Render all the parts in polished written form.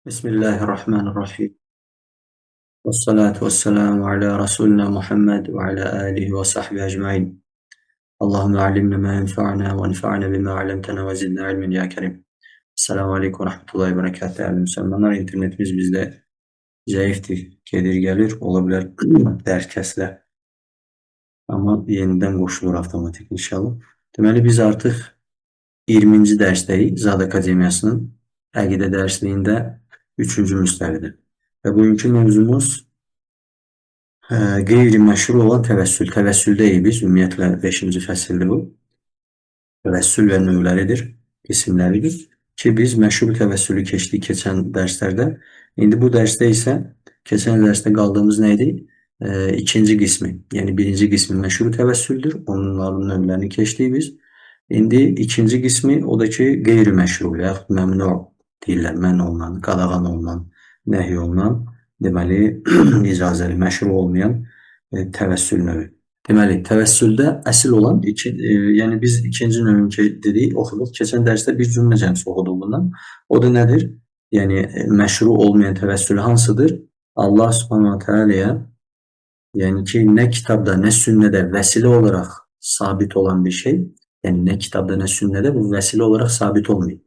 Bismillahirrahmanirrahim. Vessalatu vesselamu ala Resulina Muhammed ve ala alihi ve sahbihi ecmain. Allahümme alimna ma yenfa'na ve enfa'na bima alemtena ve zidna ilmen ya kerim. Selamun aleyküm ve rahmetullahi ve berekatuhu. Değerli Müslümanlar, internetimiz bizde zayıftır, gedir gelir, olabilir ders kəsilə. Ama yeniden qoşulur avtomatik inşallah. Deməli biz artıq 20. dərsdəyik Zad Akademiyasının əqidə dərsliyində 3. müstəvidə. Və bugünkü mövzumuz qeyri-məşru olan təvəssül. Təvəssüldəyik biz, ümumiyyətlə 5-ci fəsildir bu. Təvəssül və növləridir, qismləridir. Ki biz məşru təvəssülü keçdik keçən dərslərdə. İndi bu dərsdə isə keçən dərsdə qaldığımız nə idi? İkinci qismi, yəni birinci qismi məşru təvəssüldür. Onların növlərini keçdik biz. İndi ikinci qismi o da ki qeyri-məşru yaxud məmnu deyirlər. Mən olunan, qadağan olunan, nəhy olunan, deməli icazəli, məşru olmayan təvəssül növü. Deməli, təvəssüldə əsil olan iki, yəni biz ikinci növünü dedik, oxuduq. Keçən dərsdə bir cümlə cəmsi oxuduq bundan. O da nədir? Yəni məşru olmayan təvəssül hansıdır? Allah Subhanahu Teala'ya, yəni ki, nə kitabda, nə sünnədə vəsilə olaraq sabit olan bir şey, yəni nə kitabda, nə sünnədə bu vəsilə olaraq sabit olmayıb.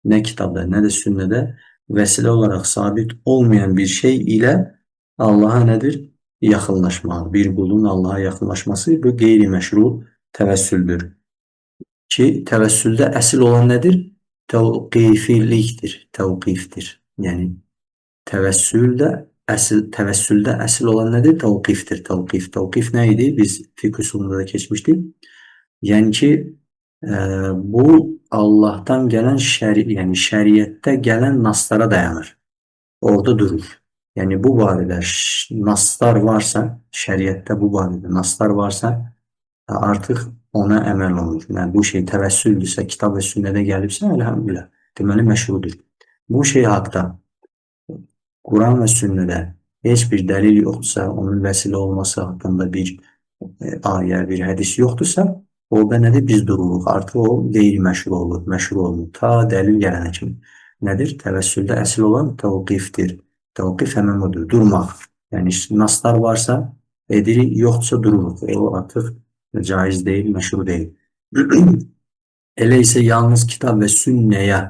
Nə kitabda, nə də sünnədə vəsilə olaraq sabit olmayan bir şey ilə Allah'a nədir? Yaxınlaşmaq. Bir qulun Allah'a yaxınlaşması bu qeyri-məşru təvəssüldür. Ki, təvəssüldə əsil olan nədir? Təvqifilikdir, təvqifdir. Yəni təvəssüldə əsil olan nədir? Təvqifdir. Təvqif. Təvqif nə idi? Biz fiqh usulunda da keçmişdik. Yəni ki, bu Allah'tan gələn yəni şəriətdə gələn naslara dayanır. Orada durur. Yəni bu barədə naslar varsa, şəriətdə bu barədə naslar varsa, artıq ona əməl olunur. Yəni bu şey təvəssüldürsə, kitab və sünnədə gəlibsə, elhamdülillah, deməli məşrudur. Bu şey haqda Quran və sünnədə heç bir dəlil yoxdursa, onun vəsilə olması haqqında bir ayə, bir hədis yoxdursa, orada nədir? Biz dururuq. Artıq o qeyri-məşru olur, məşru olmur. Ta dəlil gələnə kimi. Nədir? Təvəssüldə əsil olan təvqifdir. Təvqif həmən budur, durmaq. Yəni naslar varsa edirik, yoxdursa dururuq. O artıq caiz deyil, məşru deyil. Elə isə yalnız kitab və sünnəyə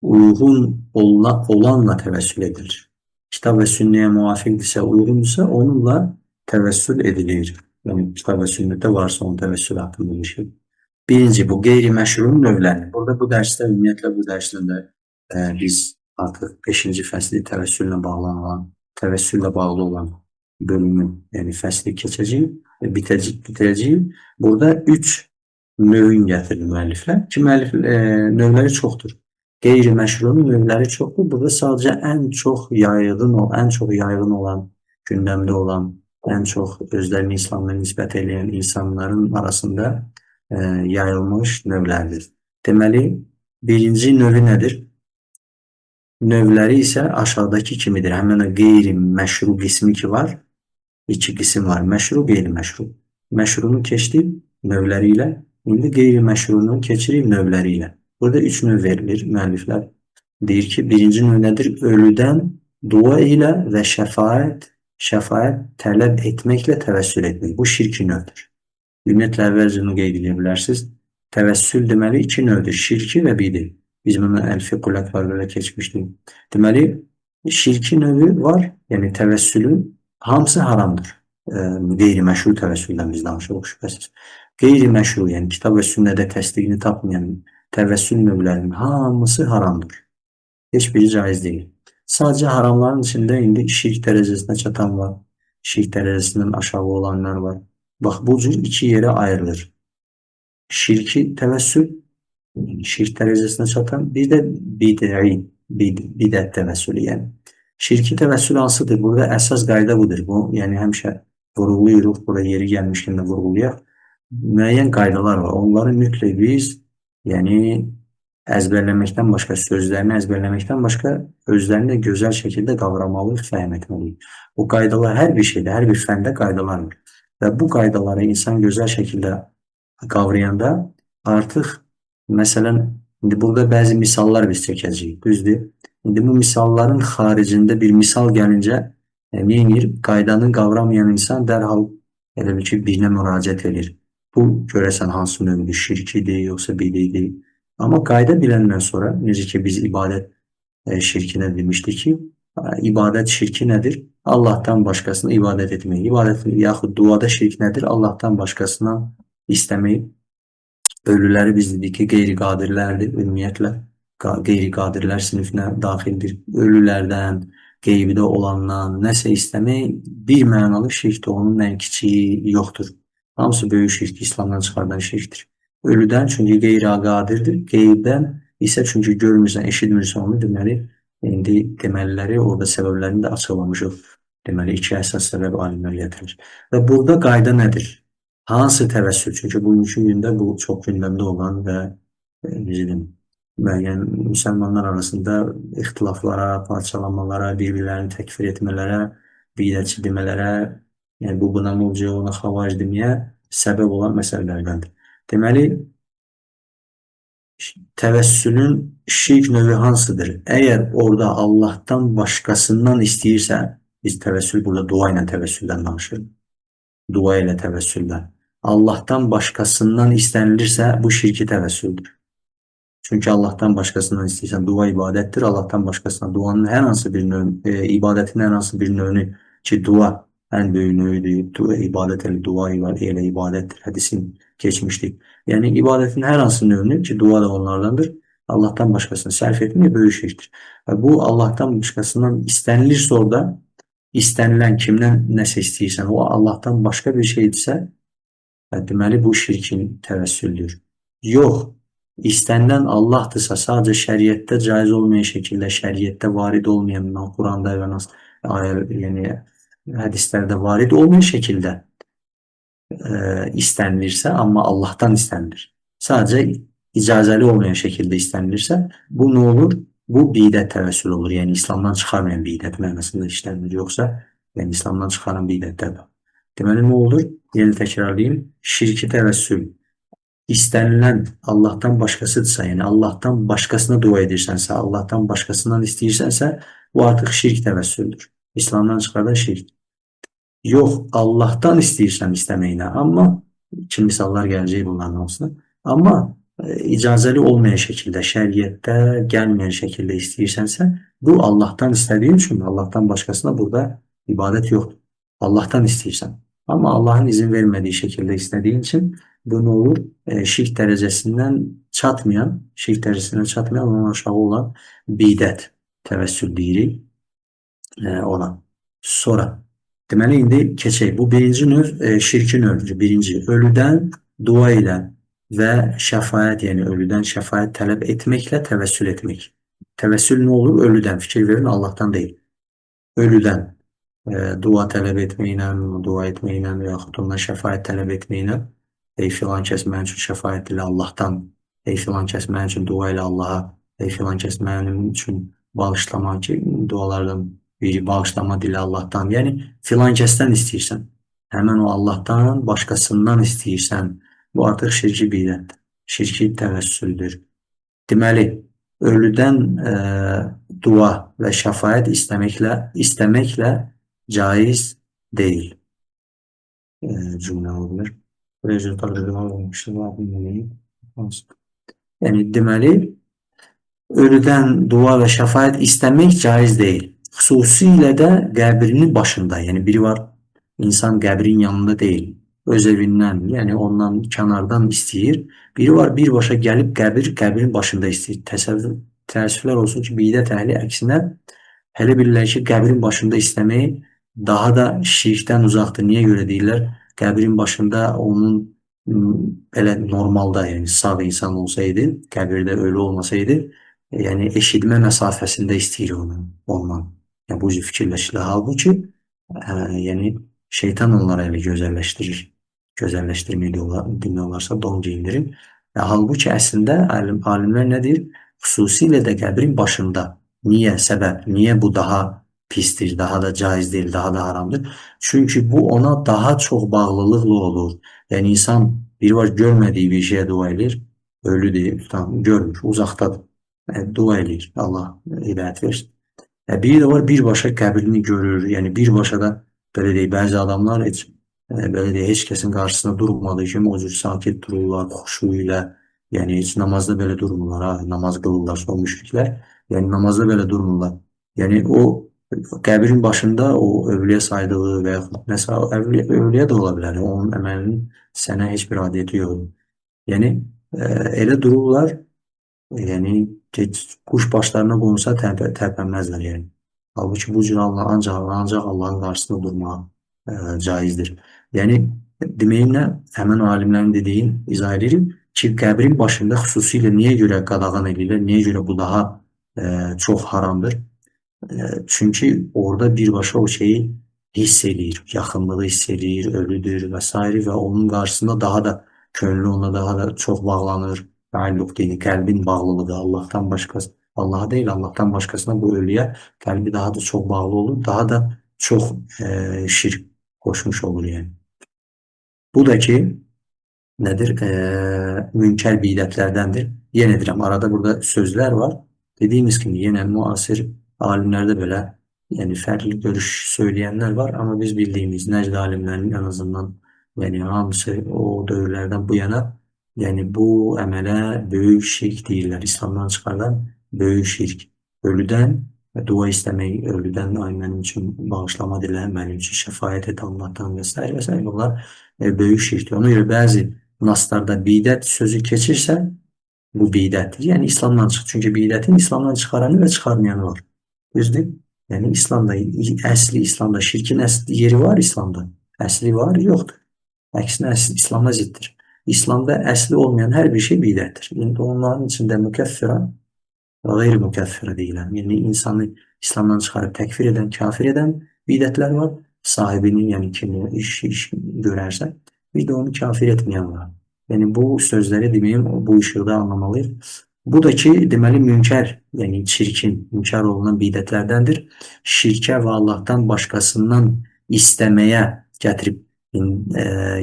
uyğun olanla təvəssül edilir. Kitab və sünnəyə müvafiqdirsə, uyğundursa onunla təvəssül edilir. Yəni kitab və sünnətdə varsa onun təvəssül haqqında bir şey. Birinci, bu qeyri-məşrunun növlərini. Burada bu dərsdə, ümumiyyətlə bu dərsdə də biz artıq 5-ci fəsli təvəssüllə bağlanan, təvəssüllə bağlı olan bölümü, yəni fəsli keçəcəyik və bitirəcəyik. Burada 3 növün gətirir müəlliflər. Ki, müəllif növləri çoxdur. Qeyri-məşrunun növləri çoxdur. Burada sadəcə ən çox yaygın olan, gündəmdə olan, ən çox özlərini İslamla nisbət eləyən insanların arasında yayılmış növlərdir. Deməli, birinci növü nədir? Növləri isə aşağıdakı kimidir. Həmən o qeyri-məşru qismi ki var, iki qism var. Məşru, qeyri-məşru. Məşrunu keçdik növləri ilə, indi qeyri-məşrunu keçirik növləri ilə. Burada 3 növ verilir. Müəlliflər deyir ki, birinci növ nədir? Ölüdən dua ilə və şəfaət tələb etməklə təvəssül etmək. Bu şirki növdür. Ümumiyyətlə, əvvəlcə bunu qeyd edə bilərsiniz. Təvəssül deməli iki növdür. Şirki və bidi. Biz bunu El-Fiqhul Əkbərdə keçmişdik. Deməli, şirki növü var. Yəni təvəssülün hamısı haramdır. Qeyri-məşru təvəssüldən biz danışırıq şübhəsiz. Qeyri-məşru, yəni kitab və sünnədə təsdiqini tapmayan təvəssül növlərinin hamısı haramdır. Heç biri caiz deyil. Sadəcə haramların içində indi şirk dərəcəsinə çatan var, şirk dərəcəsindən aşağı olanlar var. Bax, bu cür iki yerə ayrılır. Şirki təvəssül, şirk dərəcəsinə çatan, bir də bid'i, bidət təvəssülü yəni. Şirki təvəssül hansıdır? Burada əsas qayda budur. Bu, yəni həmişə vurğulayırıq, bura yeri gəlmişkən də vurğulayaq. Müəyyən qaydalar var. Onları mütləq biz, yəni əzbərləməkdən başqa, sözlərini əzbərləməkdən başqa özlərini də gözəl şəkildə qavramalıyıq, fəhm etməliyik. Bu qaydalar hər bir şeydə, hər bir fəndə qaydalar var. Və bu qaydaları insan gözəl şəkildə qavrayanda artıq, məsələn, indi burada bəzi misallar biz çəkəcəyik, düzdür? İndi bu misalların xaricində bir misal gəlincə nə edir? Qaydanı qavramayan insan dərhal elə bil ki, birinə müraciət edir. Bu, görəsən hansı növdür, şirkidir, yoxsa bididir. Amma qayda biləndən sonra, necə ki biz ibadət şirkinə demişdik ki, ibadət şirki nədir? Allahdan başqasına ibadət etmək. İbadət yaxud duada şirk nədir? Allahdan başqasına istəmək. Ölüləri biz dedik ki, qeyri-qadirlərdir. Ümumiyyətlə, qeyri-qadirlər sinifinə daxildir. Ölülərdən, qeybdə olandan nəsə istəmək bir mənalı şirkdir. Onun ən kiçiyi yoxdur. Hamısı böyük şirk, İslamdan çıxardan şirkdir. Ölüdən çünki qeyri-qadirdir. Qeybdən isə çünki görmürsən, eşitmirsən onu, deməli, indi deməliləri, orada səbəblərini də açıqlamışıq. Deməli, iki əsas səbəb alimlər gətirir. Və burada qayda nədir? Hansı təvəssül? Çünki bugünkü gündə bu çox gündəmdə olan və necə deyim, müəyyən müsəlmanlar arasında ixtilaflara, parçalanmalara, bir-birlərini təkfir etmələrə, bidətçi demələrə, yəni bu buna murciə, ona xavaric deməyə səbəb olan məsələlərdəndir. Deməli, təvəssülün şirk növü hansıdır? Əgər orada Allahdan başqasından istəyirsə, biz təvəssül burada dua ilə təvəssüldən danışırıq. Dua ilə təvəssüldən. Allahdan başqasından istənilirsə, bu şirki təvəssüldür. Çünki Allahdan başqasından istəyirsən, dua ibadətdir. Allahdan başqasına duanın hər hansı bir növ, ibadətin hər hansı bir növünü ki, dua ən böyük növüdür, dua, ibadət elə, dua elə ibadətdir. Hədisin keçmişdik. Yəni ibadətin hər hansı növünü ki, dua da onlardandır, Allahdan başqasına sərf etmək böyük şirkdir. Və bu Allahdan başqasından istənilirsə orada, istənilən kimdən nəsə istəyirsən, o Allahdan başqa bir şeydirsə, deməli bu şirkin təvəssüldür. Yox, istənilən Allahdırsa, sadəcə şəriətdə caiz olmayan şəkildə, şəriətdə varid olmayan, Quranda və yəni hədislərdə varid olmayan şəkildə istənilirsə, amma Allahdan istənilir. Sadəcə icazəli olmayan şəkildə istənilirsə, bu nə olur? Bu bidət təvəssül olur. Yəni İslamdan çıxarmayan bidət mənasında işlənilir. Yoxsa yəni İslamdan çıxaran bidətlər var. Deməli nə olur? Yenə təkrarlayayım. Şirki təvəssül istənilən Allahdan başqasıdırsa, yəni Allahdan başqasına dua edirsənsə, Allahdan başqasından istəyirsənsə, bu artıq şirk təvəssüldür. İslamdan çıxardan şirk. Yox, Allahdan istəyirsən istəməyinə, amma ki misallar gələcək bunların hamısına. Amma icazəli olmayan şəkildə, şəriətdə gəlməyən şəkildə istəyirsənsə, bu Allahdan istədiyin üçün Allahdan başqasına burada ibadət yoxdur. Allahdan istəyirsən. Amma Allahın izin vermədiyi şəkildə istədiyin üçün bu nə olur? Şirk dərəcəsindən çatmayan, şirk dərəcəsindən çatmayan, ondan aşağı olan bidət təvəssül deyirik ona. Sonra, deməli indi keçək. Bu birinci növ şirki növdür. Birinci, ölüdən dua ilə və şəfaət, yəni ölüdən şəfaət tələb etməklə təvəssül etmək. Təvəssül nə olur? Ölüdən. Fikir verin, Allahdan deyil. Ölüdən dua tələb etməklə, dua etməklə və yaxud ondan şəfaət tələb etməklə, ey filan kəs mənim üçün şəfaət ilə Allahdan, ey filan kəs mənim üçün dua ilə Allaha, ey filan kəs mənim üçün bağışlama ki, dualardan biri bağışlama dili Allahdan. Yəni filan kəsdən istəyirsən, həmən o Allahdan başqasından istəyirsən, bu artıq şirki bidətdir, şirki təvəssüldür. Deməli, ölüdən dua və şəfaət istəməklə caiz deyil. Cümlə olabilir. Yəni, deməli, ölüdən dua və şəfaət istəmək caiz deyil. Xüsusilə də qəbrinin başında, yəni biri var, insan qəbrin yanında deyil, öz evindən, yəni ondan kənardan istəyir. Biri var, birbaşa gəlib qəbrin başında istəyir. Təəssüflər olsun ki, bidət əhli əksinə hələ bilirlər ki, qəbrin başında istəmək daha da şirkdən uzaqdır. Niyə görə deyirlər? Qəbrin başında onun belə normalda, yəni sağ insan olsaydı, qəbirdə ölü olmasaydı, yəni eşitmə məsafəsində istəyir onu, ondan. Yəni bu cür fikirləşirlər. Halbuki, yəni şeytan onlara elə gözəlləşdirir. Gözəlləşdirmək demək olarsa don geyindirir. Halbuki əslində alimlər nə deyir? Xüsusilə də qəbrin başında. Niyə? Səbəb? Niyə bu daha pisdir, daha da caiz deyil, daha da haramdır? Çünki bu ona daha çox bağlılıqla olur. Yəni insan bir var görmədiyi bir şeyə dua edir, ölüdür, tam görmür, uzaqdadır. Dua eləyir, Allah hidayət versin. Biri də var, birbaşa qəbrini görür, yəni birbaşa da, belə deyək, bəzi adamlar heç, belə deyək, heç kəsin qarşısında durmadığı kimi o cür sakit dururlar, xuşu ilə, yəni heç namazda belə durmurlar, ha, namaz qılırlar o müşriklər, yəni namazda belə durmurlar. Yəni o qəbrin başında o övliyə saydığı və yaxud nəsə övliyə də ola bilər, onun əməlinin sənə heç bir adiyyəti yoxdur. Yəni elə dururlar, yəni quş başlarına qonsa tərpənməzlər yəni. Halbuki bu cür Allah ancaq Allahın qarşısında durmaq caizdir. Yəni deməyim nə? Həmin alimlərin dediyin izah edirəm ki, qəbrin başında xüsusilə niyə görə qadağan edirlər, niyə görə bu daha çox haramdır? Çünki orada birbaşa o şeyi hiss eləyir, yaxınlığı hiss eləyir, ölüdür və s. və onun qarşısında daha da könlü ona daha da çox bağlanır. Təalluq dini, qəlbin bağlılığı Allahdan başqası, Allaha deyil, Allahdan başqasına bu ölüyə qəlbi daha da çox bağlı olur, daha da çox şirk qoşmuş olur yəni. Bu da ki, nədir? Münkər bidətlərdəndir. Yenə deyirəm, arada burada sözlər var. Dediyimiz kimi, yenə müasir alimlərdə belə yəni fərqli görüş söyləyənlər var, amma biz bildiyimiz Nəcd alimlərinin ən azından yəni hamısı o dövrlərdən bu yana yəni bu əmələ böyük şirk deyirlər. İslamdan çıxardan böyük şirk. Ölüdən dua istəmək, ölüdən ay mənim üçün bağışlama dilə, mənim üçün şəfaət et Allahdan və s. və s. Bunlar böyük şirkdir. Ona görə bəzi naslarda bidət sözü keçirsə bu bidətdir. Yəni İslamdan çıx. Çünki bidətin İslamdan çıxaranı və çıxarmayanı var. Düzdür? Yəni İslamda, əsli İslamda şirkin əsli yeri var İslamda. Əsli var, yoxdur. Əksinə əsli İslamda ziddir. İslamda əsli olmayan hər bir şey bidətdir. İndi onların içində mükəffirə və qeyri-mükəffirə deyilən, yəni insanı İslamdan çıxarıb təkfir edən, kafir edən bidətlər var. Sahibinin, yəni kimi iş görərsə, bir də onu kafir etməyən var. Yəni bu sözləri deməyim, bu işıqda anlamalıyıq. Bu da ki, deməli münkər, yəni çirkin, münkər olunan bidətlərdəndir. Şirkə və Allahdan başqasından istəməyə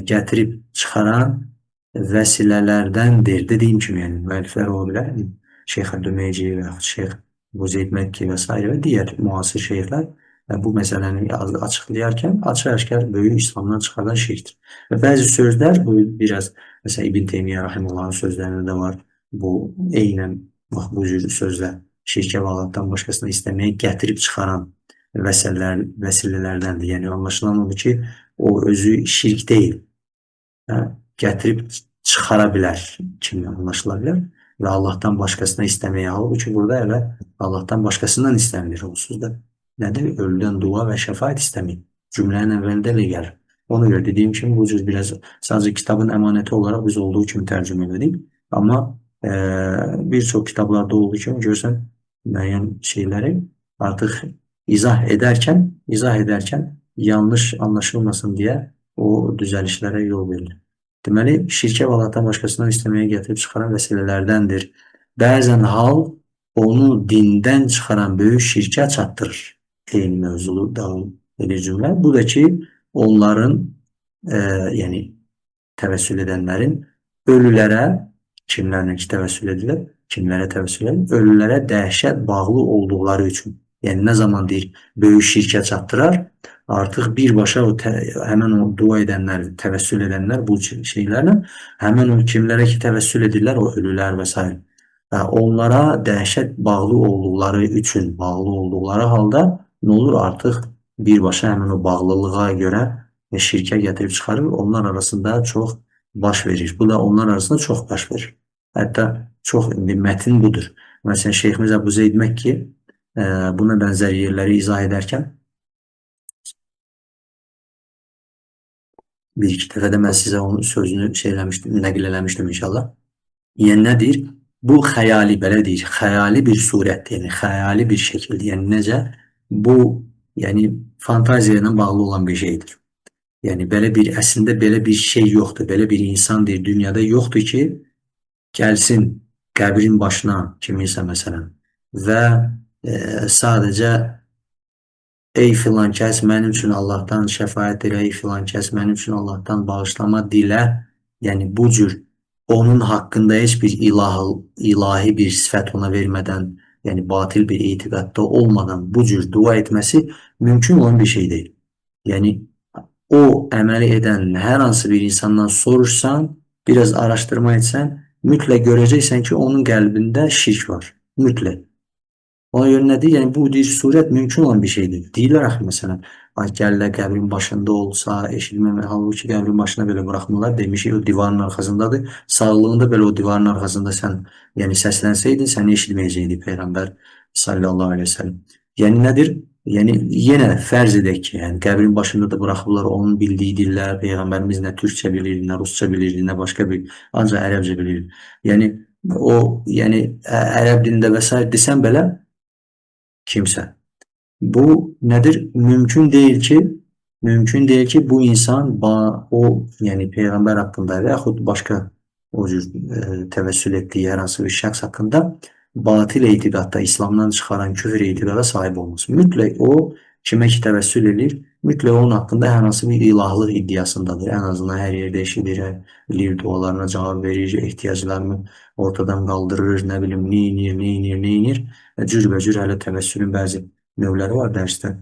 gətirib çıxaran vəsilələrdəndir. Dediyim kimi, yəni müəlliflər ola bilər. Şeyx Əbdümeyci və yaxud Şeyx Əbu Zeyd Məkki və s. və digər müasir şeyxlər bu məsələni açıqlayarkən açıq-aşkar böyük İslamdan çıxardan şirkdir. Və bəzi sözlər, bu biraz məsələn İbn Teymiyyə rahimullahın sözlərində də var. Bu eynən bax bu cür sözlər şirkə və Allahdan başqasına istəməyə gətirib çıxaran vəsilələrdəndir. Yəni anlaşılan odur ki, o özü şirk deyil. Hə? Gətirib çıxara bilər kimi anlaşıla bilər və Allahdan başqasına istəməyə. Halbuki burada elə Allahdan başqasından istənilir. Onsuz da nədir? Ölüdən dua və şəfaət istəmək. Cümlənin əvvəlində elə gəlir. Ona görə dediyim kimi bu cür biraz sadəcə kitabın əmanəti olaraq biz olduğu kimi tərcümə elədik. Amma bir çox kitablarda olduğu kimi görürsən müəyyən şeyləri artıq izah edərkən yanlış anlaşılmasın deyə o düzəlişlərə yol verilir. Deməli, şirkə və Allahdan başqasından istəməyə gətirib çıxaran vəsilələrdəndir. Bəzən hal onu dindən çıxaran böyük şirkə çatdırır. Eyni mövzulu davam edir cümlə. Bu da ki, onların, yəni təvəssül edənlərin ölülərə, kimlərlə ki təvəssül edilir, kimlərə təvəssül edilir, ölülərə dəhşət bağlı olduqları üçün. Yəni, nə zaman deyir, böyük şirkə çatdırar, artıq birbaşa o həmən o dua edənlər, təvəssül edənlər bu şeylərlə, həmən o kimlərə ki təvəssül edirlər, o ölülər və s. Onlara dəhşət bağlı olduqları üçün, bağlı olduqları halda nə olur? Artıq birbaşa həmən o bağlılığa görə şirkə gətirib çıxarır. Onlar arasında çox baş verir. Bu da onlar arasında çox baş verir. Hətta çox indi mətin budur. Məsələn, Şeyximiz Əbu Zeyd Məkki buna bənzər yerləri izah edərkən bir iki dəfə də mən sizə onun sözünü şey eləmişdim, nəql eləmişdim inşallah. Yəni nə deyir? Bu xəyali, belə deyir, xəyali bir surətdir, yəni xəyali bir şəkildir. Yəni necə? Bu, yəni fantaziya ilə bağlı olan bir şeydir. Yəni belə bir, əslində belə bir şey yoxdur. Belə bir insan deyir, dünyada yoxdur ki, gəlsin qəbrin başına kiminsə məsələn və sadəcə ey filan kəs mənim üçün Allahdan şəfaət elə, ey filan kəs mənim üçün Allahdan bağışlama dilə, yəni bu cür Onun haqqında heç bir ilahi bir sifət ona vermədən, yəni batil bir etiqadda olmadan bu cür dua etməsi mümkün olan bir şey deyil. Yəni o əməli edən hər hansı bir insandan soruşsan, biraz araşdırma etsən, mütləq görəcəksən ki, onun qəlbində şirk var. Mütləq. Ona görə nədir? Yəni bu deyir, surət mümkün olan bir şeydir. Deyirlər axı məsələn, ay gəllər qəbrin başında olsa, eşitməmək, halbuki qəbrin başına belə buraxmırlar. Demişik, o divarın arxasındadır. Sağlığında belə o divarın arxasında sən, yəni səslənsəydin, səni eşitməyəcəkdi Peyğəmbər sallallahu əleyhi və səlləm. Yəni nədir? Yəni yenə fərz edək ki, yəni qəbrin başında da buraxıblar onun bildiyi dillər, Peyğəmbərimiz nə türkcə bilirdi, nə rusca bilirdi, nə başqa bir, ancaq ərəbcə bilirdi. Yəni o, yəni ərəb dilində və sair desən belə kimsə. Bu nədir? Mümkün deyil ki, mümkün deyil ki, bu insan o, yəni peyğəmbər haqqında və yaxud başqa o cür təvəssül etdiyi hər hansı bir şəxs haqqında batil etiqadda, İslamdan çıxaran küfr etiqada sahib olmasın. Mütləq o kimə ki təvəssül edir, mütləq onun haqqında hər hansı bir ilahlıq iddiasındadır. Ən azından hər yerdə eşidir, eləyir, dualarına cavab verir, ehtiyaclarını ortadan qaldırır, nə bilim, neynir, neynir, neynir. Cürbəcür hələ təvəssülün bəzi növləri var dərsdə.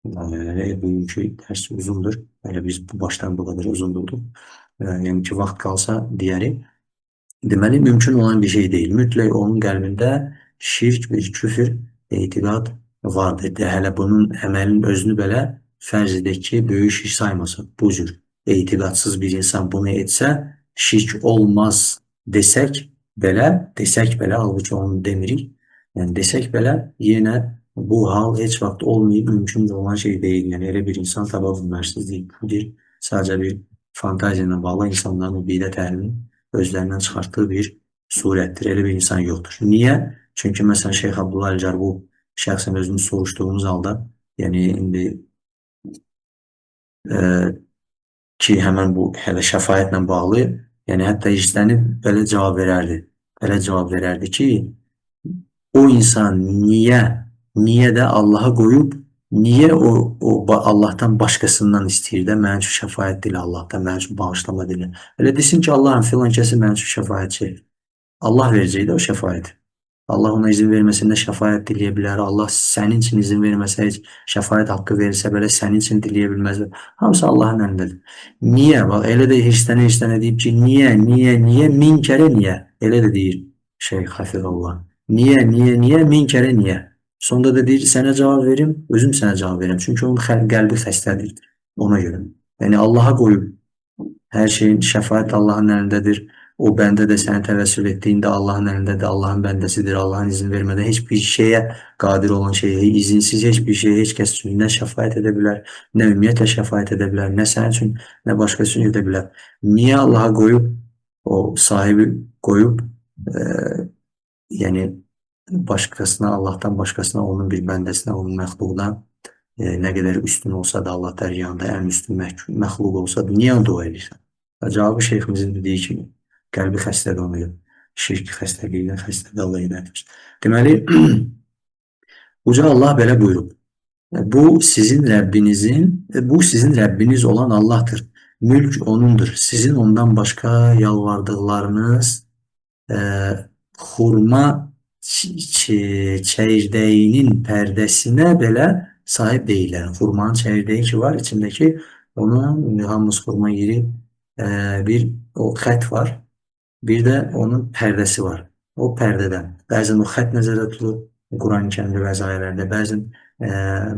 Bugünkü dərs uzundur. Hələ biz bu başdan bu qədər uzun durduq. Yəni ki, vaxt qalsa deyərik. Deməli, mümkün olan bir şey deyil. Mütləq onun qəlbində şirk, bir küfür, etiqad vardır. De, hələ bunun əməlin özünü belə fərz edək ki, böyük şirk saymasın. Bu cür etiqadsız bir insan bunu etsə, şirk olmaz desək belə, halbuki onu demirik. Yəni desək belə, yenə bu hal heç vaxt olmayıb, mümkün olan şey deyil. Yəni elə bir insan tapa bilmərsiniz. Budur, sadəcə bir fantaziya ilə bağlı insanların bidət əhlinin özlərindən çıxartdığı bir surətdir. Elə bir insan yoxdur. Niyə? Çünki məsələn Şeyx Abdullah Əl-Cərbub şəxsən özünü soruşduğumuz halda, yəni indi ki, həmən bu hələ şəfaətlə bağlı, yəni hətta hirslənib belə cavab verərdi. Belə cavab verərdi ki, o insan niyə də Allaha qoyub, niyə o Allahdan başqasından istəyir də, mənim üçün şəfaət dili Allahdan, mənim üçün bağışlama dili. Elə desin ki, Allahım filan kəsi mənim üçün şəfaətçi. Allah verəcək də o şəfaəti. Allah ona izin verməsə nə şəfaət diləyə bilər, Allah sənin üçün izin verməsə heç şəfaət haqqı verilsə belə sənin üçün diləyə bilməz. Hamısı Allahın əlindədir. Niyə? Bax, elə də hirslənə deyib ki, niyə, niyə, niyə, min kərə niyə? Elə də deyir Şeyx Hafizullah. Niyə, niyə, niyə, min kərə niyə? Sonda da deyir, sənə cavab verim, özüm sənə cavab verim. Çünki onun qəlbi xəstədir ona görə. Yəni Allaha qoyub hər şeyin şəfaət Allahın əlindədir. O bəndə də səni təvəssül etdiyində Allahın əlindədir, Allahın bəndəsidir. Allahın izin vermədən heç bir şeyə qadir olan şeyə, izinsiz heç bir şeyə heç kəs üçün nə şəfaət edə bilər, nə ümumiyyətlə şəfaət edə bilər, nə sənin üçün, nə başqası üçün edə bilər. Niyə Allaha qoyub, o sahibi qoyub, yəni başqasına, Allahdan başqasına, onun bir bəndəsinə, onun məxluquna nə qədər üstün olsa da Allah dərgahında ən üstün məxluq olsa da niyə dua edirsən? Cavabı şeyximizin dediyi kimi, qəlbi xəstədir ona görə. Şirk xəstəliyindən xəstədir, Allah hidayət versin. Deməli, Uca Allah belə buyurub. Bu sizin Rəbbinizin, bu sizin Rəbbiniz olan Allah'tır. Mülk O'nundur. Sizin ondan başqa yalvardıqlarınız xurma çəyirdəyinin pərdəsinə belə sahib deyirlər. Xurmanın çəyirdəyi ki var, içindəki onun hamımız xurma yeyirik, bir o xət var. Bir də onun pərdəsi var. O pərdədən. Bəzən o xət nəzərdə tutulur Quran-ı Kərimdə bəzi ayələrdə, bəzən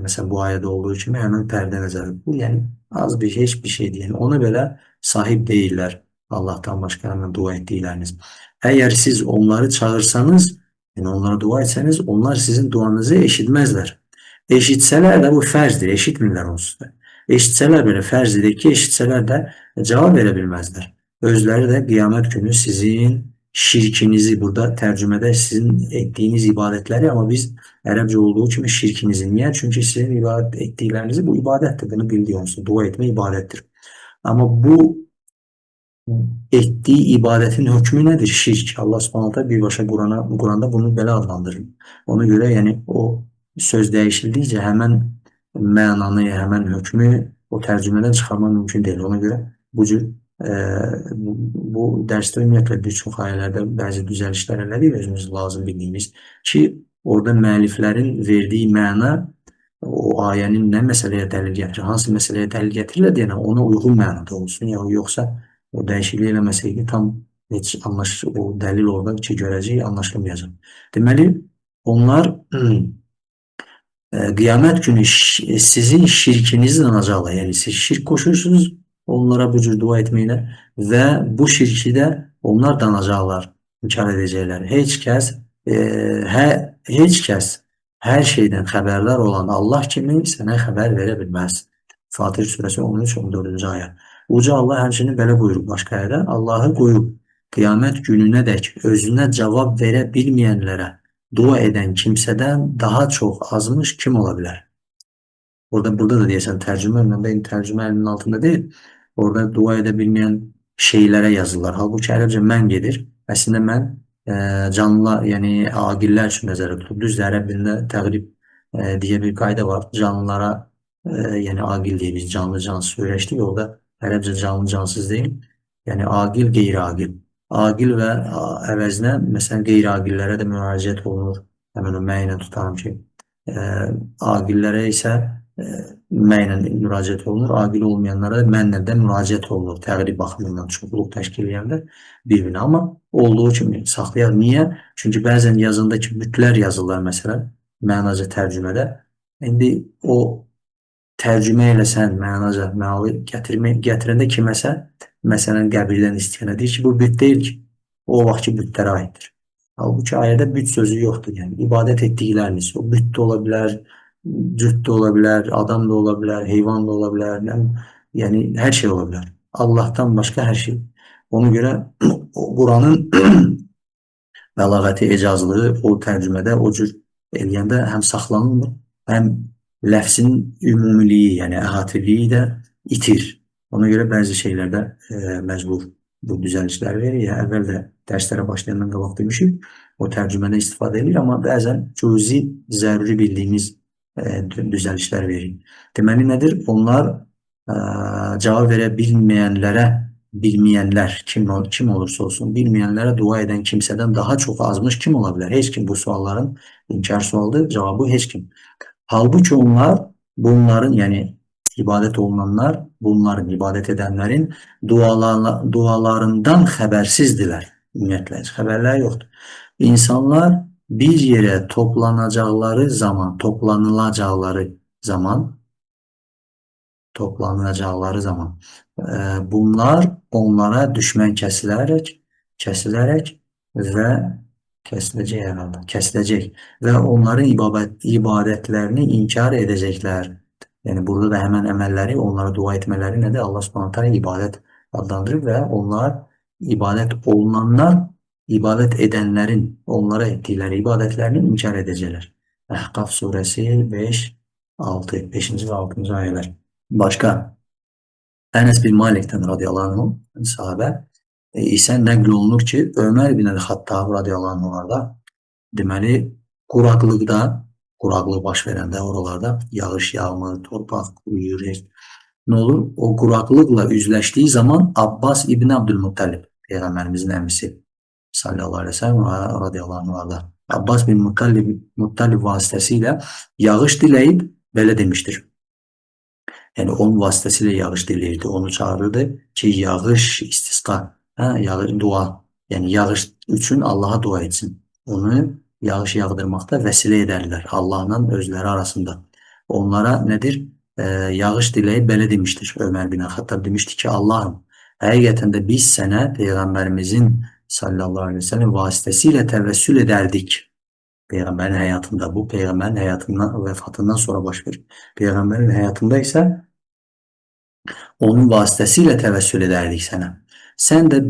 məsələn bu ayədə olduğu kimi həmin pərdə nəzərdə tutulur. Yəni az bir heç bir şey deyil. Yəni, ona belə sahib deyirlər Allahdan başqa həmin dua etdikləriniz. Əgər siz onları çağırsanız, yəni onlara dua etsəniz, onlar sizin duanızı eşitməzlər. Eşitsələr də bu fərzdir, eşitmirlər onsuz da. Eşitsələr belə fərzdir ki, eşitsələr də cavab verə bilməzlər. Özləri də qiyamət günü sizin şirkinizi, burada tərcümədə sizin etdiyiniz ibadətləri, amma biz ərəbcə olduğu kimi şirkinizi. Niyə? Çünki sizin ibadət etdiklərinizi bu ibadətdir, bunu biliyorsunuz. Dua etmə ibadətdir. Amma bu etdiyi ibadətin hökmü nədir? Şirk. Allah Subhanahu taala birbaşa Quranda bunu belə adlandırır. Ona görə yəni o söz dəyişildikcə həmən mənanı, həmən hökmü o tərcümədən çıxarmaq mümkün deyil. Ona görə bu cür Bu dərsdə ümumiyyətlə bir çox ayələrdə bəzi düzəlişlər elədik özümüz lazım bildiyimiz ki, orada müəlliflərin verdiyi məna o ayənin nə məsələyə dəlil gətirir, hansı məsələyə dəlil gətirirlər deyənə ona uyğun mənada olsun. Yəni, yoxsa o dəyişiklik eləməsəydi tam heç o dəlil orada ki, görəcək, anlaşılmayacaq. Deməli, onlar qiyamət günü sizin şirkinizi danacaqlar. Yəni, siz şirk qoşursunuz onlara bu cür dua etməklə və bu şirki də onlar danacaqlar, inkar edəcəklər. Heç kəs, heç kəs hər şeydən xəbərdar olan Allah kimi sənə xəbər verə bilməz. Fatir surəsi 13-14-cü ayə. Uca Allah həmçinin belə buyurub başqa ayədə, Allahı qoyub qiyamət gününədək özünə cavab verə bilməyənlərə dua edən kimsədən daha çox azmış kim ola bilər? Burada da deyəsən tərcümə, məndə indi tərcümə əlinin altında deyil. Orada dua edə bilməyən şeylərə yazırlar. Halbuki ərəbcə mən gedir. Əslində mən canlılar, yəni aqillər üçün nəzərdə tutulub. Düzdür, ərəb dilində təğrib deyə bir qayda var. Canlılara, yəni aqil deyə biz canlı cansız öyrəşdik. Orada ərəbcə canlı cansız deyil. Yəni aqil, qeyri-aqil. Aqil və əvəzinə məsələn qeyri-aqillərə də müraciət olunur. Həmən o mə ilə tutarım ki, aqillərə isə mə ilə müraciət olunur. Aqil olmayanlara da mənlə də müraciət olunur. Təğrib baxımından çoxluq təşkil edəndə bir-birinə. Amma olduğu kimi saxlayaq. Niyə? Çünki bəzən yazında ki, bütlər yazırlar məsələn, mənaca tərcümədə. İndi o tərcümə eləsən, mənaca mənalı gətirəndə kiməsə, məsələn, qəbirdən istəyənə deyir ki, bu büt deyil ki, o vaxt ki, bütlərə aiddir. Halbuki ayədə büt sözü yoxdur. Yəni, ibadət etdikləriniz, o büt də ola bilər, cüt də ola bilər, adam da ola bilər, heyvan da ola bilər, yəni hər şey ola bilər. Allahdan başqa hər şey. Ona görə Quranın bəlağəti, ecazlığı o tərcümədə o cür eləyəndə həm saxlanılmır, həm ləfzin ümumiliyi, yəni əhatiliyi də itir. Ona görə bəzi şeylərdə məcbur bu düzəlişləri verir. Yəni, əvvəl də dərslərə başlayandan qabaq demişik, o tərcümədə istifadə edir, amma bəzən cüzi, zəruri bildiyimiz düzəlişlər verir. Deməli, nədir? Onlar cavab verə bilməyənlərə, bilməyənlər, kim olursa olsun, bilməyənlərə dua edən kimsədən daha çox azmış kim ola bilər? Heç kim bu sualların inkar sualıdır, cavabı heç kim. Halbuki onlar bunların, yəni ibadət olunanlar, bunların, ibadət edənlərin dualarından xəbərsizdirlər. Ümumiyyətlə, heç xəbərləri yoxdur. İnsanlar bir yerə toplanacaqları zaman, toplanacaqları zaman bunlar onlara düşmən kəsilərək və kəsiləcək herhalde, kəsiləcək və onların ibadətlərini inkar edəcəklər. Yəni burada da həmən əməlləri, onlara dua etmələri nədir? Allah Subhanahu taala ibadət adlandırır və onlar ibadət olunanlar, ibadət edənlərin onlara etdikləri ibadətlərini inkar edəcəklər. Əhqaf surəsi 5, 6, 5-ci və 6-cı ayələr. Başqa, Ənəs bin Malikdən radiyallahu anh, sahabə isə nəql olunur ki, Ömər bin Əl-Xattab radiyallahu anh orada, deməli, quraqlıqda, quraqlıq baş verəndə oralarda yağış yağmır, torpaq quruyur, nə olur? O quraqlıqla üzləşdiyi zaman Abbas İbn Abdülmuttalib, Peyğəmbərimizin əmisi sallallahu aleyhi ve sellem radiyallahu anh orada, Abbas bin Muttalib vasitəsilə yağış diləyib belə demişdir. Yəni onun vasitəsilə yağış diləyirdi, onu çağırırdı ki, yağış istisqa, yağış, dua, yəni yağış üçün Allaha dua etsin. Onu yağış yağdırmaqda vəsilə edərlər Allahla özləri arasında. Onlara nədir? Yağış diləyib belə demişdir Ömər bin Xattab demişdi ki, Allahım, həqiqətən də biz sənə Peyğəmbərimizin sallallahu aleyhi ve sellem vasitəsilə təvəssül edərdik. Peyğəmbərin həyatında, bu Peyğəmbərin həyatından, vəfatından sonra baş verir. Peyğəmbərin həyatında isə onun vasitəsilə təvəssül edərdik sənə. Sən də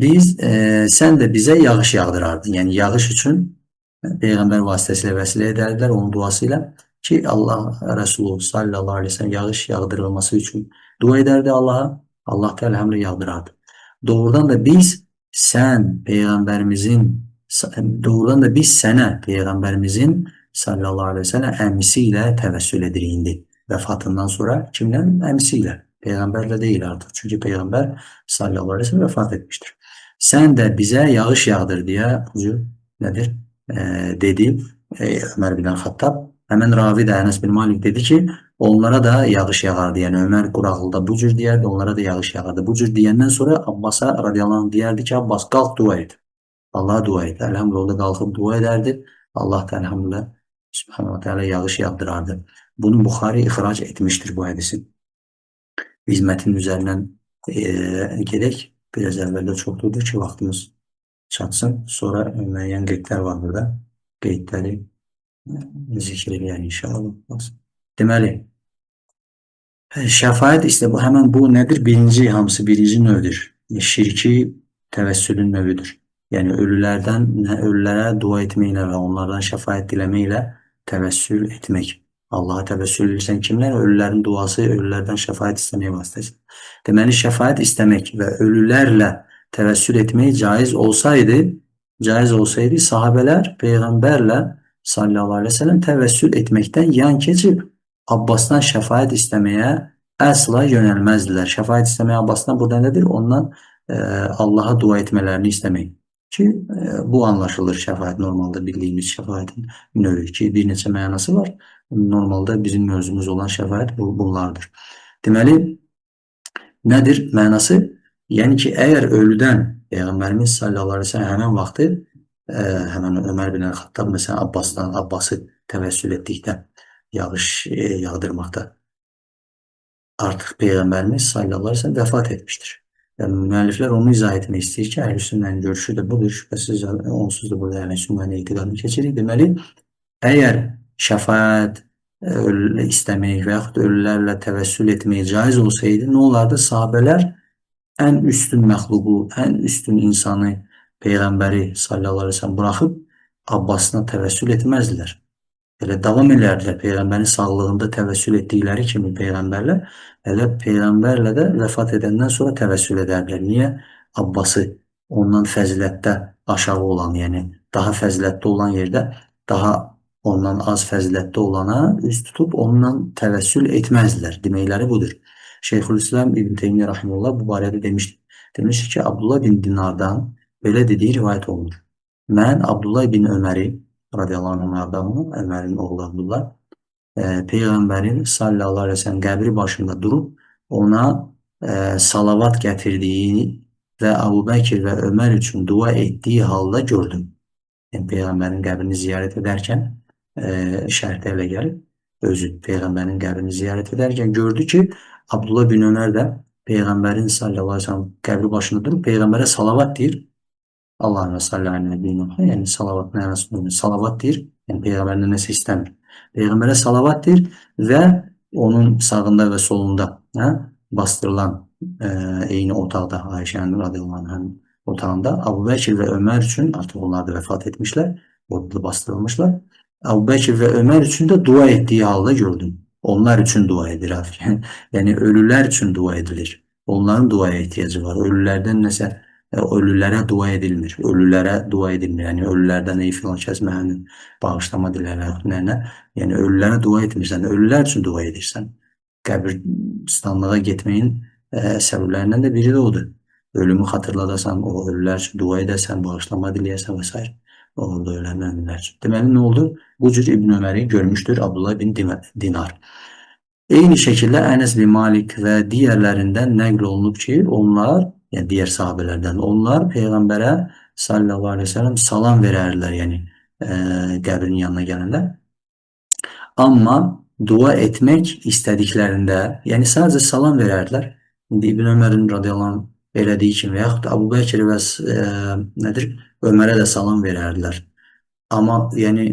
bizə yağış yağdırardın. Yəni yağış üçün Peyğəmbər vasitəsilə vəsilə edərdilər onun duası ilə ki, Allah Resulü sallallahu aleyhi ve sellem yağış yağdırılması üçün dua edərdi Allaha. Allah Teala həmlə yağdırardı. Doğrudan da biz sen Peyğəmbərimizin, doğrudan da biz sənə Peyğəmbərimizin sallallahu aleyhi ve sellem əmisi ilə təvəssül edirik indi. Vəfatından sonra kimlə? Əmisi ilə. Peyğəmbərlə deyil artıq. Çünki Peyğəmbər sallallahu aleyhi ve sellem vəfat etmişdir. Sən də bizə yağış yağdır deyə bu cür nədir? Dedi Ömər bin Xattab. Həmən ravi də Ənəs bin Malik dedi ki, onlara da yağış yağardı. Yəni Ömər quraqlıqda bu cür deyərdi, onlara da yağış yağardı. Bu cür deyəndən sonra Abbasa radiyallahu anh deyərdi ki, Abbas qalx dua et. Allaha dua et. Elhamdülillah o da qalxıb dua edərdi. Allah da elhamdülillah Subhanahu Teala yağış yağdırardı. Bunu Buxari ixrac etmişdir bu hədisi. Biz mətin üzərindən gedək. Biraz əvvəldə çoxdudur ki, vaxtımız çatsın. Sonra müəyyən qeydlər var burada. Qeydləri zikr eləyək inşallah. Deməli, şəfaət işte bu həmən bu nədir? Birinci, hamısı birinci növdür. Şirki təvəssülün növüdür. Yəni ölülərdən, ölülərə dua etməklə və onlardan şəfaət diləməklə təvəssül etmək. Allaha təvəssül edirsən kimlər? Ölülərin duası, ölülərdən şəfaət istəmək vasitəsilə. Deməli, şəfaət istəmək və ölülərlə təvəssül etmək caiz olsaydı, sahabələr Peyğəmbərlə sallallahu aleyhi ve sellem təvəssül etməkdən yan keçib Abbasdan şəfaət istəməyə əsla yönəlməzdilər. Şəfaət istəməyə Abbasdan burada nədir? Ondan Allaha dua etmələrini istəmək. Ki, bu anlaşılır şəfaət, normalda bildiyimiz şəfaətin növü ki, bir neçə mənası var. Normalda bizim mövzumuz olan şəfaət bunlardır. Deməli, nədir mənası? Yəni ki, əgər ölüdən Peyğəmbərimiz sallallahu aleyhi ve sellem həmən vaxtı, həmən Ömər bin Xattab məsələn Abbası təvəssül etdikdə yağış yağdırmaqda artıq Peyğəmbərimiz sallallahu aleyhi ve sellem vəfat etmişdir. Yəni, müəlliflər onu izah etmək istəyir ki, əhl-i sünnənin görüşü də budur. Şübhəsiz, onsuz da burada əhl-i sünnənin etiqadını keçirik. Deməli, əgər şəfaət istəmək və yaxud ölülərlə təvəssül etmək caiz olsaydı, nə olardı? Sahabələr ən üstün məxluqu, ən üstün insanı, Peyğəmbəri sallallahu aleyhi ve sellem buraxıb Abbasına təvəssül etməzdilər. Elə davam edərdilər Peyğəmbərin sağlığında təvəssül etdikləri kimi Peyğəmbərlə, elə Peyğəmbərlə də vəfat edəndən sonra təvəssül edərdilər. Niyə? Abbası ondan fəzilətdə aşağı olan, yəni daha fəzilətli olan yerdə daha ondan az fəzilətli olana üz tutub onunla təvəssül etməzdilər. Deməkləri budur. Şeyxülislam İbn Teymiyyə rahimehullah bu barədə demişdir. Demişdir ki, Abdullah bin Dinardan belə dediyi rivayət olunur. Mən Abdullah bin Öməri radiyallahu anhlardan, Ömərin oğlu Abdullah, Peyğəmbərin sallallahu aleyhi ve sellem qəbri başında durub ona salavat gətirdiyini və Əbu Bəkir və Ömər üçün dua etdiyi halda gördüm. Yəni, Peyğəmbərin qəbrini ziyarət edərkən şərhdə elə gəlib, özü Peyğəmbərin qəbrini ziyarət edərkən gördü ki, Abdullah bin Ömər də Peyğəmbərin sallallahu aleyhi ve sellem qəbri başında durub Peyğəmbərə salavat deyir. Allahümme salli ala nebiyina, yəni salavat mənasında salavat deyir. Yəni Peyğəmbərdən nəsə istəmir. Peyğəmbərə salavat deyir və onun sağında və solunda bastırılan eyni otaqda Ayşənin radiyallahu anh'ın otağında Əbu Bəkir və Ömər üçün artıq onlar da vəfat etmişlər. Orada bastırılmışlar. Əbu Bəkir və Ömər üçün də dua etdiyi halda gördüm. Onlar üçün dua edir. Yəni ölülər üçün dua edilir. Onların duaya ehtiyacı var. Ölülərdən nəsə ölülərə dua edilmir. Ölülərə dua edilmir. Yəni ölülərdən ey filan kəs mənim bağışlama dilərək nə. Yəni ölülərə dua etmirsən, ölülər üçün dua edirsən. Qəbirstanlığa getməyin səbəblərindən də biri də odur. Ölümü xatırladasan, o ölülər üçün dua edəsən, bağışlama diləyəsən və s. Orada ölən möminlər üçün. Deməli nə oldu? Bu cür İbn Öməri görmüşdür Abdullah bin Dinar. Eyni şəkildə Ənəs bin Malik və digərlərindən nəql olunub ki, onlar, yəni digər sahabələrdən, onlar Peyğəmbərə sallallahu aleyhi ve sellem salam verərdilər, yəni qəbrin yanına gələndə. Amma dua etmək istədiklərində, yəni sadəcə salam verərdilər. İndi İbn Ömərin radiyallahu anh elədiyi kimi, yaxud da Əbu Bəkir və nədir? Ömərə də salam verərdilər. Amma yəni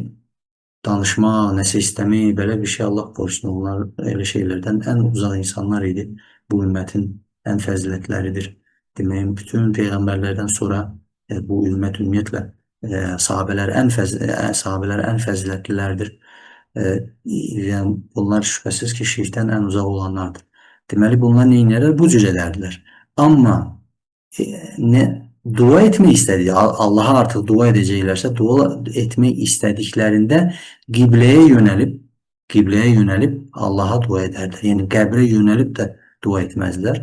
danışmaq, nəsə istəmək, belə bir şey Allah qorusun. Onlar elə şeylərdən ən uzaq insanlar idi. Bu ümmətin ən fəzilətləridir. Demək, bütün peyğəmbərlərdən sonra bu ümmət ümumiyyətlə sahabələr ən fəzilətlilərdir. Yəni bunlar şübhəsiz ki, şirkdən ən uzaq olanlardır. Deməli, bunlar nə edərlər? Bu cür edərdilər. Amma dua etmək istədiyi, Allaha artıq dua edəcəklərsə, dua etmək istədiklərində qibləyə yönəlib Allaha dua edərdilər. Yəni qəbrə yönəlib də dua etməzdilər.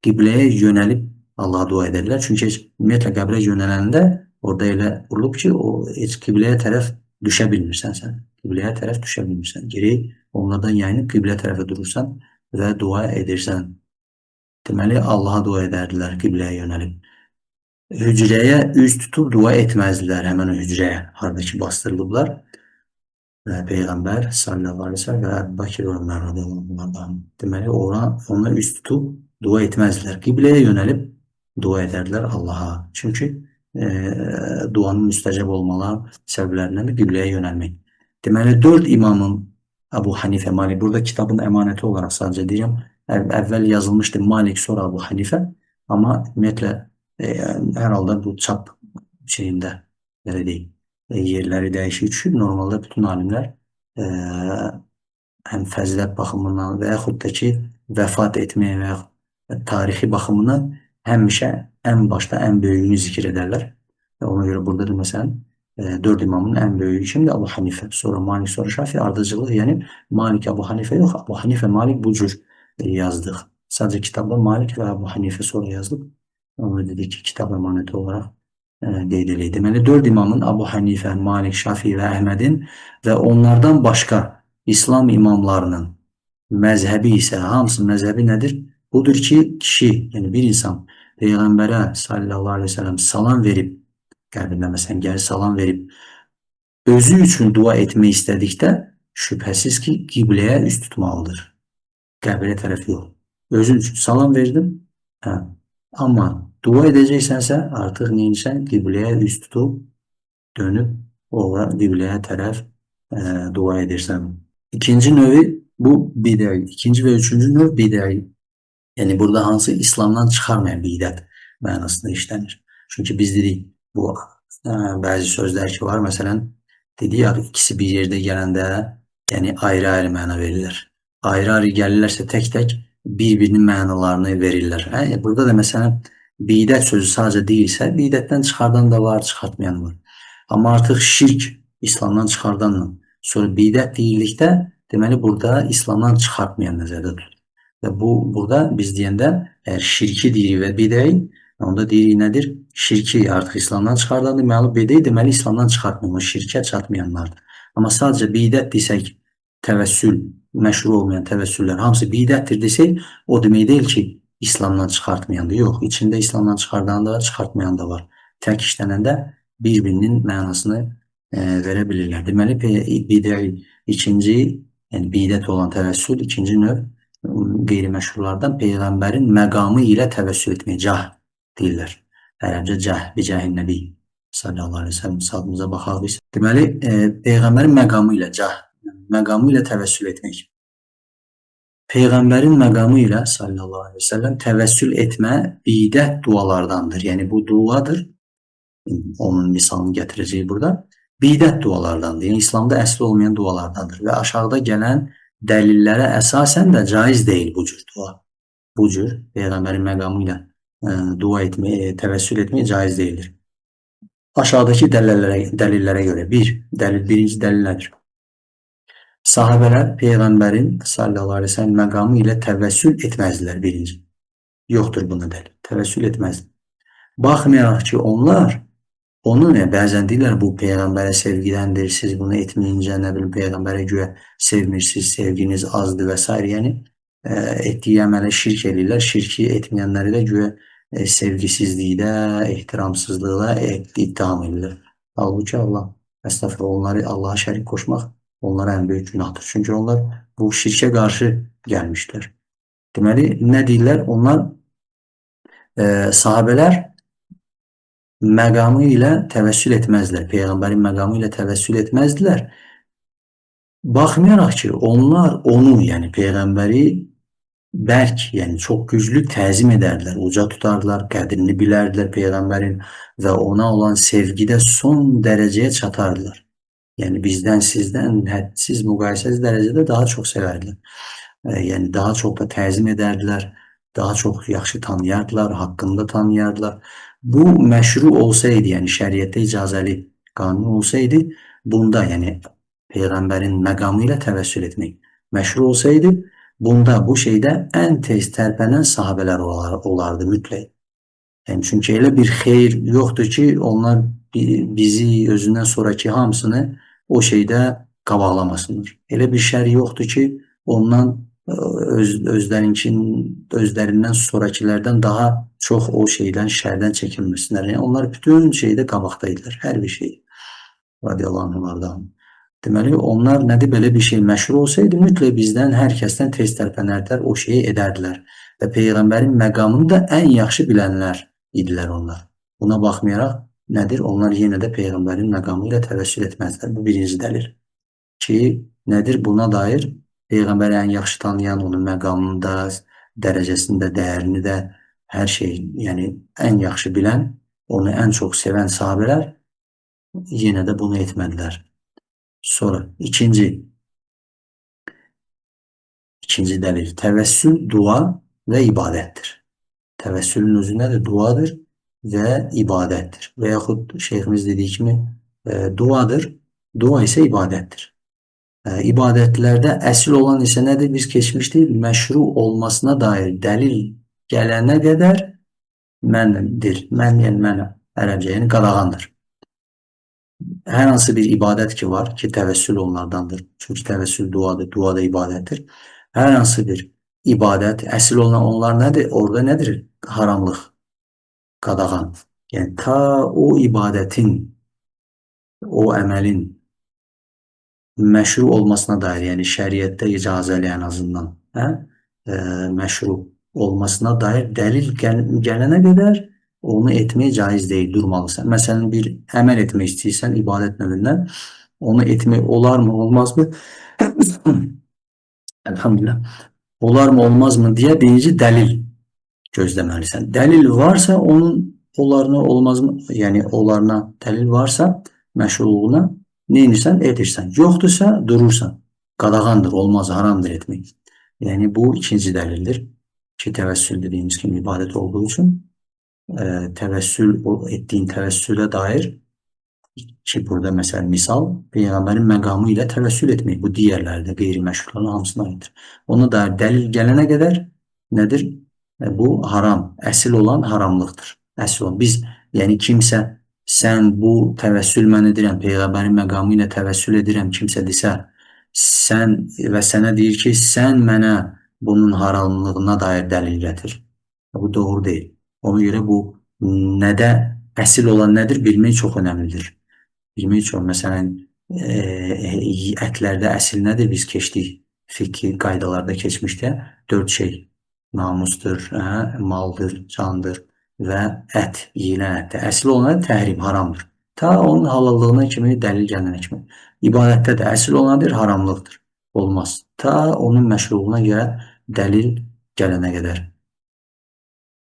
Qibləyə yönəlib Allaha dua edərlər. Çünki heç ümumiyyətlə qəbrə yönələndə orada elə qurulub ki, o heç qibləyə tərəf düşə bilmirsən sən. Qibləyə tərəf düşə bilmirsən. Geri onlardan yayınıb qiblə tərəfə durursan və dua edirsən. Deməli, Allaha dua edərdilər qibləyə yönəlib. Hücrəyə üz tutub dua etməzdilər, həmən o hücrəyə, harada ki bastırılıblar. Və Peyğəmbər sallallahu aleyhi ve sellem və Əbu Bəkir və Ömər radiyallahu anh. Deməli, ona üz tutub dua etməzdilər. Qibləyə yönəlib dua edərdilər Allaha. Çünki duanın müstəcəb olmalar səbəblərindən də qibləyə yönəlmək. Deməli, 4 imamın Əbu Hanifə, Malik, burada kitabın əmanəti olaraq sadəcə deyirəm, əvvəl yazılmışdı Malik, sonra Əbu Hanifə, amma ümumiyyətlə hər halda bu çap şeyində, belə deyim, yerləri dəyişik düşüb. Normalda bütün alimlər həm fəzilət baxımından və yaxud da ki, vəfat etməyə və yaxud tarixi baxımından həmişə ən başda ən böyüyünü zikr edərlər. Və ona görə burada da məsələn 4 imamın ən böyüyü kimdir? Əbu Hanifə, sonra Malik, sonra Şafi, ardıcıllıq, yəni Malik, Əbu Hanifə yox, Əbu Hanifə, Malik bu cür yazdıq. Sadəcə kitabda Malik və Əbu Hanifə sonra yazılıb. Onu dedik ki, kitab əmanəti olaraq qeyd eləyək. Deməli, 4 imamın Əbu Hanifə, Malik, Şafi və Əhmədin və onlardan başqa İslam imamlarının məzhəbi isə, hamısının məzhəbi nədir? Budur ki, kişi, yəni bir insan Peyğəmbərə sallallahu aleyhi ve sellem salam verib, qəbrində məsələn gəlir salam verib, özü üçün dua etmək istədikdə şübhəsiz ki, qibləyə üz tutmalıdır. Qəbrə tərəf yox. Özün üçün salam verdim, hə. Amma dua edəcəksənsə, artıq neyirsən? Qibləyə üz tutub, dönüb ora qibləyə tərəf dua edirsən. İkinci növü bu bidəyi. İkinci və üçüncü növ bidəyi. Yəni burada hansı İslamdan çıxarmayan bidət mənasında işlənir. Çünki biz dedik, bu bəzi sözlər ki var, məsələn, dedik ya, ikisi bir yerdə gələndə, yəni ayrı-ayrı məna verirlər. Ayrı-ayrı gəlirlərsə tək-tək bir-birinin mənalarını verirlər. Hə? Burada da məsələn, bidət sözü sadəcə deyilsə, bidətdən çıxardan da var, çıxartmayan var. Amma artıq şirk İslamdan çıxardanla, sonra bidət deyildikdə, deməli burada İslamdan çıxartmayan nəzərdə tutulur. Və bu burada biz deyəndə, əgər şirki deyirik və bidəyi, onda deyirik nədir? Şirki artıq İslamdan çıxardan deməli, bidəyi deməli İslamdan çıxartmayan, o şirkə çatmayanlardır. Amma sadəcə bidət desək, təvəssül, məşru olmayan təvəssüllər hamısı bidətdir desək, o demək deyil ki, İslamdan çıxartmayandır. Yox, içində İslamdan çıxardan da, çıxartmayan da var. Tək işlənəndə bir-birinin mənasını verə bilirlər. Deməli, bidəyi ikinci, yəni bidət olan təvəssül, ikinci növ qeyri-məşhurlardan Peyğəmbərin məqamı ilə təvəssül etmək, cah deyirlər. Ərəbcə cah, bicəhin nəbi sallallahu aleyhi ve sellem sadımıza baxaq biz. Deməli, Peyğəmbərin məqamı ilə cah, məqamı ilə təvəssül etmək. Peyğəmbərin məqamı ilə sallallahu aleyhi ve sellem təvəssül etmə bidət dualardandır. Yəni bu duadır. Onun misalını gətirəcəyik burada. Bidət dualardandır. Yəni İslamda əsli olmayan dualardandır və aşağıda gələn dəlillərə əsasən də caiz deyil bu cür dua. Bu cür Peyğəmbərin məqamı ilə dua etmək, təvəssül etmək caiz deyildir. Aşağıdakı dəlillərə görə birinci dəlil nədir? Sahabələr Peyğəmbərin sallallahu aleyhi ve sellem məqamı ilə təvəssül etməzdilər birinci. Yoxdur buna dəlil. Təvəssül etməzdilər. Baxmayaraq ki, onlar onu nə bəzən deyirlər bu Peyğəmbərə sevgidəndir, siz bunu etməyincə nə bilim Peyğəmbərə güya sevmirsiniz, sevginiz azdır və s. Yəni etdiyi əmələ şirk eləyirlər. Şirki etməyənləri də güya sevgisizlikdə, ehtiramsızlıqda ittiham edirlər. Halbuki Allah, əstəğfurullah, onları Allaha şərik qoşmaq onlara ən böyük günahdır. Çünki onlar bu şirkə qarşı gəlmişlər. Deməli, nə deyirlər? Onlar sahabələr məqamı ilə təvəssül etməzdilər. Peyğəmbərin məqamı ilə təvəssül etməzdilər. Baxmayaraq ki, onlar onu, yəni Peyğəmbəri bərk, yəni çox güclü təzim edərdilər, uca tutardılar, qədrini bilərdilər Peyğəmbərin və ona olan sevgidə son dərəcəyə çatardılar. Yəni bizdən, sizdən hədsiz, müqayisəsiz dərəcədə daha çox sevərdilər. Yəni daha çox da təzim edərdilər, daha çox yaxşı tanıyardılar, haqqında tanıyardılar. Bu məşru olsaydı, yəni şəriətdə icazəli qanun olsaydı, bunda, yəni Peyğəmbərin məqamı ilə təvəssül etmək məşru olsaydı, Bunda, bu şeydə ən tez tərpənən sahabələr olardı mütləq. Yəni, çünki elə bir xeyir yoxdur ki, onlar bizi özündən sonraki hamısını o şeydə qabaqlamasınlar. Elə bir şər yoxdur ki, ondan özlərindən sonrakilərdən daha çox o şeydən, şərdən çəkinməsinlər. Yəni, onlar bütün şeydə qabaqda idilər, hər bir şey. Radiyallahu anhlardan. Deməli, onlar nədir? Belə bir şey məşhur olsaydı, mütləq bizdən, hər kəsdən tez tərpənərdilər, o şeyi edərdilər. Və Peyğəmbərin məqamını da ən yaxşı bilənlər idilər onlar. Buna baxmayaraq, nədir? Onlar yenə də Peyğəmbərin məqamı ilə təvəssül etməzdilər. Bu birinci dəlil. Ki, nədir? Buna dair Peyğəmbəri ən yaxşı tanıyan, onun məqamını da, dərəcəsini də, dəyərini də, hər şey, yəni ən yaxşı bilən, onu ən çox sevən sahabələr yenə də bunu etmədilər. Sonra ikinci dəlil, təvəssül dua və ibadətdir. Təvəssülün özü nədir? Duadır və ibadətdir. Və yaxud şeyximiz dediyi kimi duadır, dua isə ibadətdir. İbadətlərdə əsil olan isə nədir? Biz keçmişdik, məşru olmasına dair dəlil gələnə qədər məndir. Mən, yəni mənə, ərəbcə, yəni qadağandır. Hər hansı bir ibadət ki var ki, təvəssül onlardandır. Çünki təvəssül duadır, dua da ibadətdir. Hər hansı bir ibadət, əsil olan onlar nədir? Orada nədir? Haramlıq, qadağan. Yəni, ta o ibadətin, o əməlin məşru olmasına dair, yəni şəriətdə icazəli ən azından, məşru olmasına dair dəlil gələnə qədər onu etmək caiz deyil, durmalısan. Məsələn, bir əməl etmək istəyirsən ibadət növündən, onu etmək olar mı, olmaz mı? Elhamdülillah. Olar mı, olmaz mı deyə birinci dəlil gözləməlisən. Dəlil varsa onun olarına, olmaz mı? Yəni, onlarına dəlil varsa məşruluğuna nə edirsən? Edirsən. Yoxdursa durursan. Qadağandır, olmaz, haramdır etmək. Yəni, bu ikinci dəlildir ki, təvəssül dediyimiz kimi ibadət olduğu üçün təvəssül, etdiyin təvəssülə dair ki, burada məsələn misal, Peyğəmbərin məqamı ilə təvəssül etmək, bu digərlərdə qeyri-məşhurların hamısına aiddir. Ona dair dəlil gələnə qədər nədir? Bu haram, əsil olan haramlıqdır. Əsil olan. Biz, yəni kimsə sən bu təvəssül mən edirəm, Peyğəmbərin məqamı ilə təvəssül edirəm, kimsə desə, sən və sənə deyir ki, sən mənə bunun haramlığına dair dəlil gətir. Bu doğru deyil. Ona görə bu nədə əsil olan nədir bilmək çox önəmlidir. Bilmək çox, məsələn, ətlərdə əsil nədir? Biz keçdik, fiqhi qaydalarda keçmişdə 4 şey. Namusdur, maldır, candır və ət, yeyilən ətdə. Əsil olan təhrim, haramdır. Ta onun halallığına kimi, dəlil gələnə kimi. İbadətdə də əsil olandır, haramlıqdır. Olmaz. Ta onun məşruluğuna görə dəlil gələnə qədər.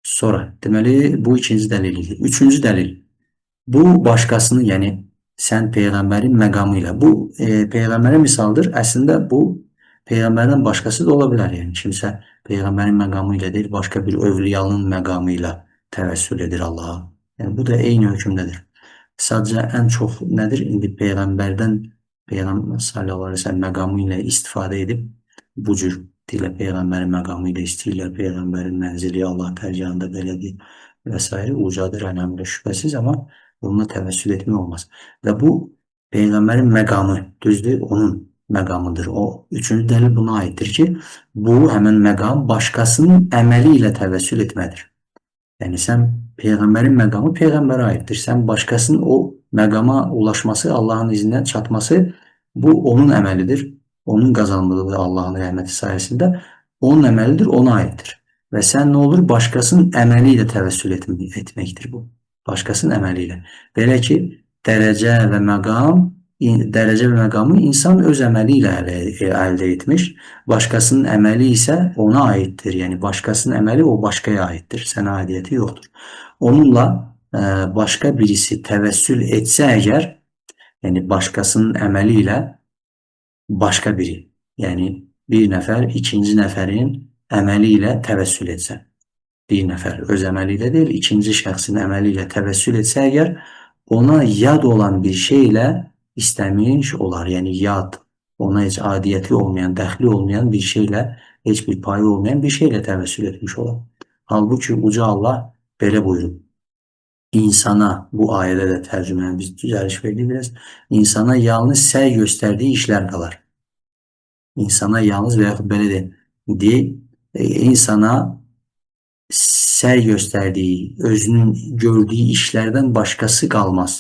Sonra, deməli, bu ikinci dəlil idi. Üçüncü dəlil, bu başqasının, yəni sən Peyğəmbərin məqamı ilə, bu Peyğəmbərə misaldır, əslində bu Peyğəmbərdən başqası da ola bilər. Yəni, kimsə Peyğəmbərin məqamı ilə deyil, başqa bir övliyanın məqamı ilə təvəssül edir Allaha. Yəni, bu da eyni hökmdədir. Sadəcə ən çox nədir? İndi Peyğəmbərdən, Peyğəmbər sallallahu əleyhi və səlləm məqamı ilə istifadə edib bu cür deyirlər, Peyğəmbərin məqamı ilə istəyirlər, Peyğəmbərin mənzili Allah dərgahında belədir və s. ucadır, əlhamdülillah şübhəsiz, amma bununla təvəssül etmək olmaz. Və bu Peyğəmbərin məqamı, düzdür, onun məqamıdır. O üçüncü dəlil buna aiddir ki, bu həmən məqam başqasının əməli ilə təvəssül etmədir. Yəni, sən Peyğəmbərin məqamı Peyğəmbərə aiddir. Sən başqasının o məqama ulaşması, Allahın izindən çatması, bu onun əməlidir. Onun qazandığı Allahın rəhməti sayəsində onun əməlidir, ona aiddir. Və sən nə olur? Başqasının əməli ilə təvəssül etməkdir bu. Başqasının əməli ilə. Belə ki, dərəcə və məqamı insan öz əməli ilə əldə etmiş. Başqasının əməli isə ona aiddir. Yəni, başqasının əməli o başqaya aiddir. Sənə aidiyyəti yoxdur. Onunla başqa birisi təvəssül etsə əgər, yəni başqasının əməli ilə başqa biri, yəni bir nəfər ikinci nəfərin əməli ilə təvəssül etsə, bir nəfər öz əməli ilə deyil, ikinci şəxsin əməli ilə təvəssül etsə əgər, ona yad olan bir şeylə istəmiş olar. Yəni yad, ona heç adiyyəti olmayan, dəxli olmayan bir şeylə heç bir payı olmayan bir şeylə təvəssül etmiş olar. Halbuki Uca Allah belə buyurub. İnsana, bu ayədə də tərcüməni biz düzəliş verdik biraz, insana yalnız səy göstərdiyi işlər qalar. İnsana yalnız və yaxud belə deyək, insana səy göstərdiyi, özünün gördüyü işlərdən başqası qalmaz.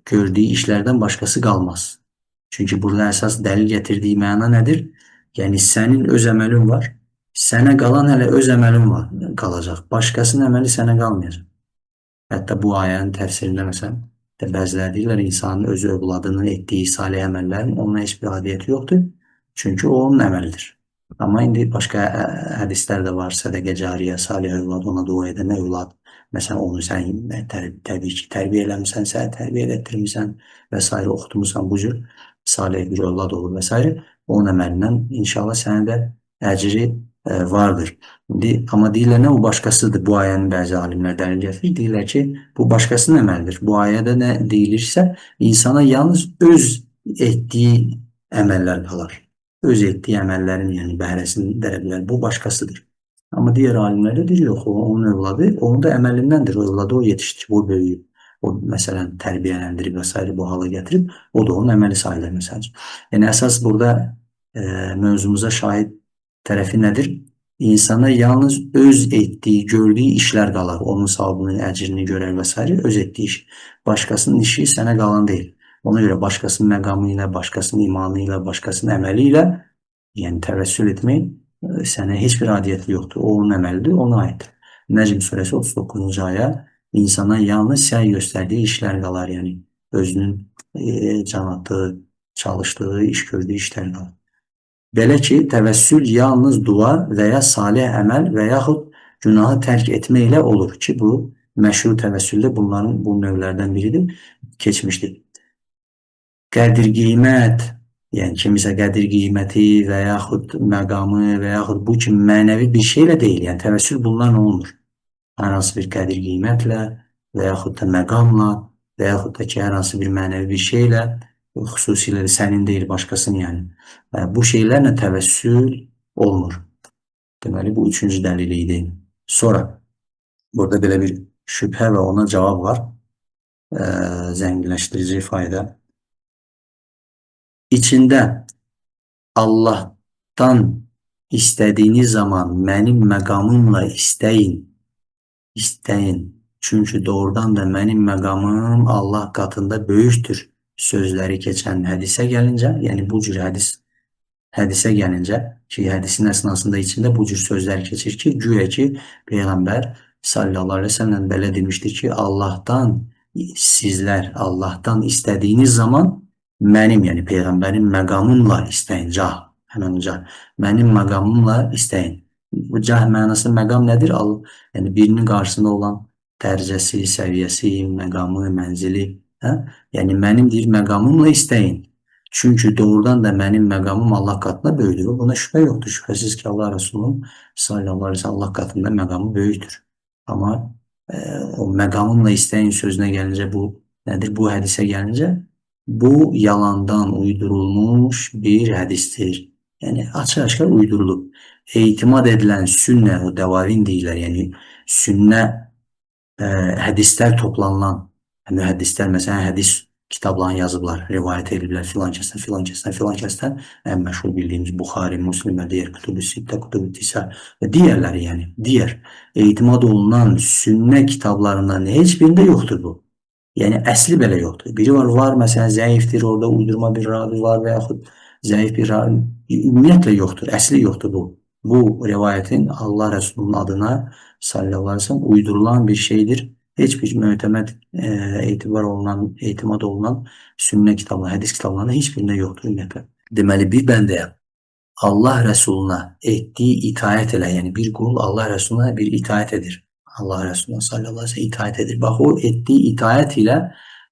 Gördüyü işlərdən başqası qalmaz. Çünki burada əsas dəlil gətirdiyi məna nədir? Yəni sənin öz əməlin var, sənə qalan hələ öz əməlin var, qalacaq. Başqasının əməli sənə qalmayacaq. Hətta bu ayənin təfsirində məsələn, bəziləri deyirlər, insanın öz övladının etdiyi salih əməllərin onunla heç bir adiyyəti yoxdur. Çünki o onun əməlidir. Amma indi başqa hədislər də var, sədəqə cariyə, salih övlad, ona dua edən övlad. Məsələn, onu sən təbii ki, tərbiyə eləmisən, sən tərbiyə elətdirmisən və s. oxutmusan bu cür salih bir övlad olur və s. Onun əməlindən inşallah sənə də əcri vardır. İndi, amma deyirlər nə, o başqasıdır. Bu ayənin bəzi alimlər dəlil gətirir. Deyirlər ki, bu başqasının əməlidir. Bu ayədə nə deyilirsə, insana yalnız öz etdiyi əməllər qalar. Öz etdiyi əməllərin, yəni bəhrəsini verə bilər. Bu başqasıdır. Amma digər alimlər də deyir, yox, o onun övladı, onun da əməlindəndir. O övladı o yetişdirib, o böyüyüb, o məsələn tərbiyələndirib və s. bu hala gətirib, o da onun əməli sayılır məsələn. Yəni əsas burada mövzumuza şahid tərəfi nədir? İnsana yalnız öz etdiyi, gördüyü işlər qalar. Onun savabını, əcrini görər və s. öz etdiyi iş. Başqasının işi sənə qalan deyil. Ona görə başqasının məqamı ilə, başqasının imanı ilə, başqasının əməli ilə, yəni təvəssül etmək sənə heç bir adiyyəti yoxdur. O onun əməlidir, ona aiddir. Nəcm surəsi 39-cu ayə insana yalnız səy göstərdiyi işlər qalar, yəni özünün can atdığı, çalışdığı, iş gördüyü işlər qalar. Belə ki, təvəssül yalnız dua və ya salih əməl və yaxud günahı tərk etmə ilə olur ki, bu məşru təvəssüldə bunların bu növlərdən biridir, keçmişdir. Qədir qiymət, yəni kimisə qədir qiyməti və yaxud məqamı və yaxud bu kimi mənəvi bir şeylə deyil, yəni təvəssül bunlarla olmur. Hər hansı bir qədir qiymətlə və yaxud da məqamla və yaxud da ki, hər hansı bir mənəvi bir şeylə, xüsusilə də sənin deyil, başqasının yəni. Bu şeylərlə təvəssül olmur. Deməli, bu üçüncü dəlil idi. Sonra, burada belə bir şübhə və ona cavab var. Zənginləşdirici fayda. İçində Allah'tan istediğiniz zaman mənim məqamımla istəyin. İstəyin. Çünki doğrudan da mənim məqamım Allah qatında böyükdür. Sözləri keçən hədisə gəlincə, yəni bu cür hədisə gəlincə ki, hədisin əsnasında içində bu cür sözlər keçir ki, güya ki, Peyğəmbər sallallahu aleyhi ve sellem belə demişdir ki, Allah'tan sizlər Allah'tan istədiyiniz zaman mənim, yəni Peyğəmbərin məqamımla istəyin, cah, həmən cah, mənim məqamımla istəyin. Bu cah mənası məqam nədir? Yəni birinin qarşısında olan dərəcəsi, səviyyəsi, məqamı, mənzili. Hə? Yəni mənim deyir məqamımla istəyin. Çünki doğrudan da mənim məqamım Allah qatında böyükdür. Buna şübhə yoxdur. Şübhəsiz ki, Allah Resulü'nün sallallahu aleyhi ve sellem Allah qatında məqamı böyükdür. Amma o məqamımla istəyin sözünə gəlincə bu nədir? Bu hədisə gəlincə bu yalandan uydurulmuş bir hədisdir. Yəni açıq-aşkar uydurulub. Etimad edilən sünnə, o dəvavin deyirlər. Yəni sünnə hədislər toplanılan mühəddislər məsələn hədis kitablarını yazıblar, rivayət ediblər filan kəsdən, filan kəsdən, filan kəsdən. Ən məşhur bildiyimiz Buxari, Müslim və digər Kütüb-ü Sittə, Kütüb-ü Tisə və digərləri, yəni digər etimad olunan sünnə kitablarından heç birində yoxdur bu. Yəni əsli belə yoxdur. Biri var, məsələn zəifdir, orada uydurma bir ravi var və yaxud zəif bir ravi ümumiyyətlə yoxdur, əsli yoxdur bu. Bu rivayətin Allah Resulünün adına sallallahu aleyhi ve sellem uydurulan bir şeydir. Heç bir mötəməd etimad olunan sünnə kitabları, hədis kitablarında heç birində yoxdur ümumiyyətlə. Deməli, bir bəndəyə Allah Resuluna etdiyi itaət elə, yəni bir qul Allah Resuluna bir itaət edir. Allah Resuluna sallallahu aleyhi ve sellem itaət edir. Bax, o etdiyi itaət ilə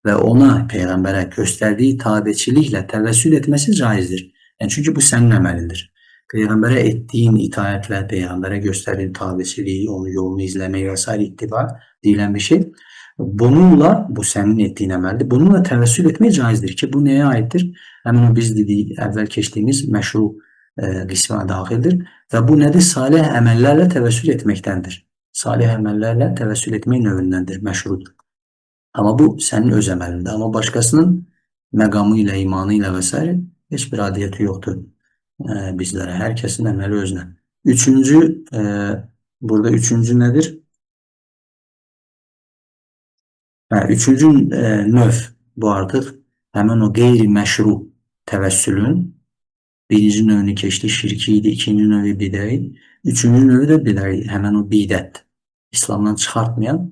və ona, Peyğəmbərə göstərdiyi tabeçiliklə təvəssül etməsi caizdir. Yəni, çünki bu sənin əməlindir. Peyğəmbərə etdiyin itaətlə, Peyğəmbərə göstərdiyin tabeçiliyi, onun yolunu izləmək və s. ittiba deyilən bir şey. Bununla, bu sənin etdiyin əməldir. Bununla təvəssül etmək caizdir ki, bu nəyə aiddir? Həmin o biz dedik, əvvəl keçdiyimiz məşru qismə daxildir. Və bu nədir? Salih əməllərlə təvəssül etməkdəndir. Salih əməllərlə təvəssül etmək növündəndir, məşrudur. Amma bu sənin öz əməlində. Amma başqasının məqamı ilə, imanı ilə və s. heç bir adiyyəti yoxdur bizlərə. Hər kəsin əməli özünə. Üçüncü, burada üçüncü nədir? Üçüncü növ bu artıq həmin o qeyri-məşru təvəssülün birinci növünü keçdi, şirki idi, ikinci növü bidəyi, üçüncü növü də bidəyi, həmin o bidət. İslamdan çıxartmayan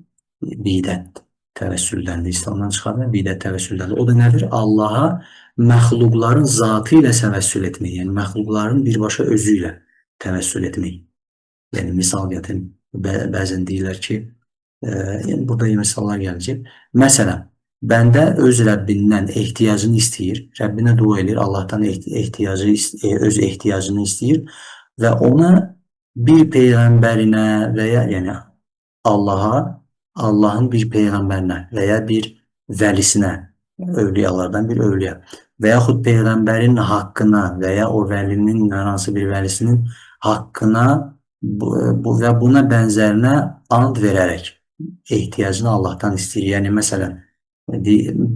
bidət təvəssüldəndir. İslamdan çıxartmayan bidət təvəssüldəndir. O da nədir? Allaha məxluqların zatı ilə təvəssül etmək, yəni məxluqların birbaşa özü ilə təvəssül etmək. Yəni misal gətirim, bəzən deyirlər ki, yəni burada misallar gələcək. Məsələn, bəndə öz Rəbbindən ehtiyacını istəyir, Rəbbinə dua edir, Allahdan ehtiyacı, öz ehtiyacını istəyir və ona bir peyğəmbərinə və ya yəni Allaha, Allahın bir peyğəmbərinə və ya bir vəlisinə, övliyalardan bir övliya və yaxud peyğəmbərin haqqına və ya o vəlinin hər hansı bir vəlisinin haqqına bu və buna bənzərinə and verərək ehtiyacını Allahdan istəyir. Yəni məsələn,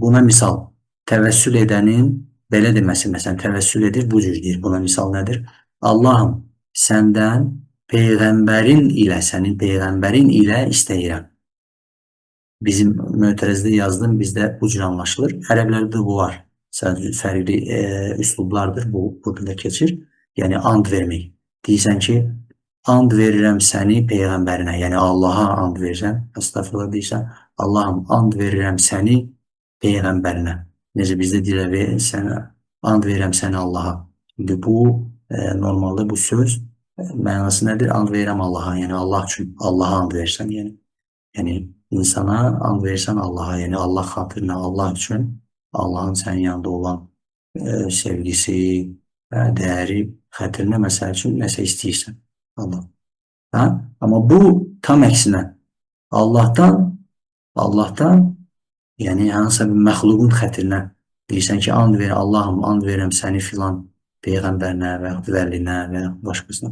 buna misal təvəssül edənin belə deməsi, məsələn, təvəssül edir, bu cür deyir. Buna misal nədir? Allahım, səndən peyğəmbərin ilə, sənin peyğəmbərin ilə istəyirəm. Bizim mötərizdə yazdım, bizdə bu cür anlaşılır. Ərəblərdə bu var. Sadəcə fərqli üslublardır, bu burada da keçir. Yəni and vermək. Deyirsən ki, and verirəm səni peyğəmbərinə, yəni Allaha and verirsən, əstəğfurullah deyirsən, Allahım and verirəm səni peyğəmbərinə. Necə bizdə deyirlər, sənə and verirəm səni Allaha. İndi bu normalda bu söz mənası nədir? And verirəm Allaha, yəni Allah üçün Allaha and verirsən, yəni. Yəni insana and verirsən Allaha, yəni Allah xatirinə, Allah üçün Allahın sənin yanında olan sevgisi, dəyəri xatirinə məsəl üçün nəsə istəyirsən. Allah. Ha? Amma bu tam əksinə Allahdan, yəni hansısa bir məxluqun xatirinə deyirsən ki, and ver Allahım, and verirəm səni filan peyğəmbərinə və yaxud vəlinə və yaxud başqasına.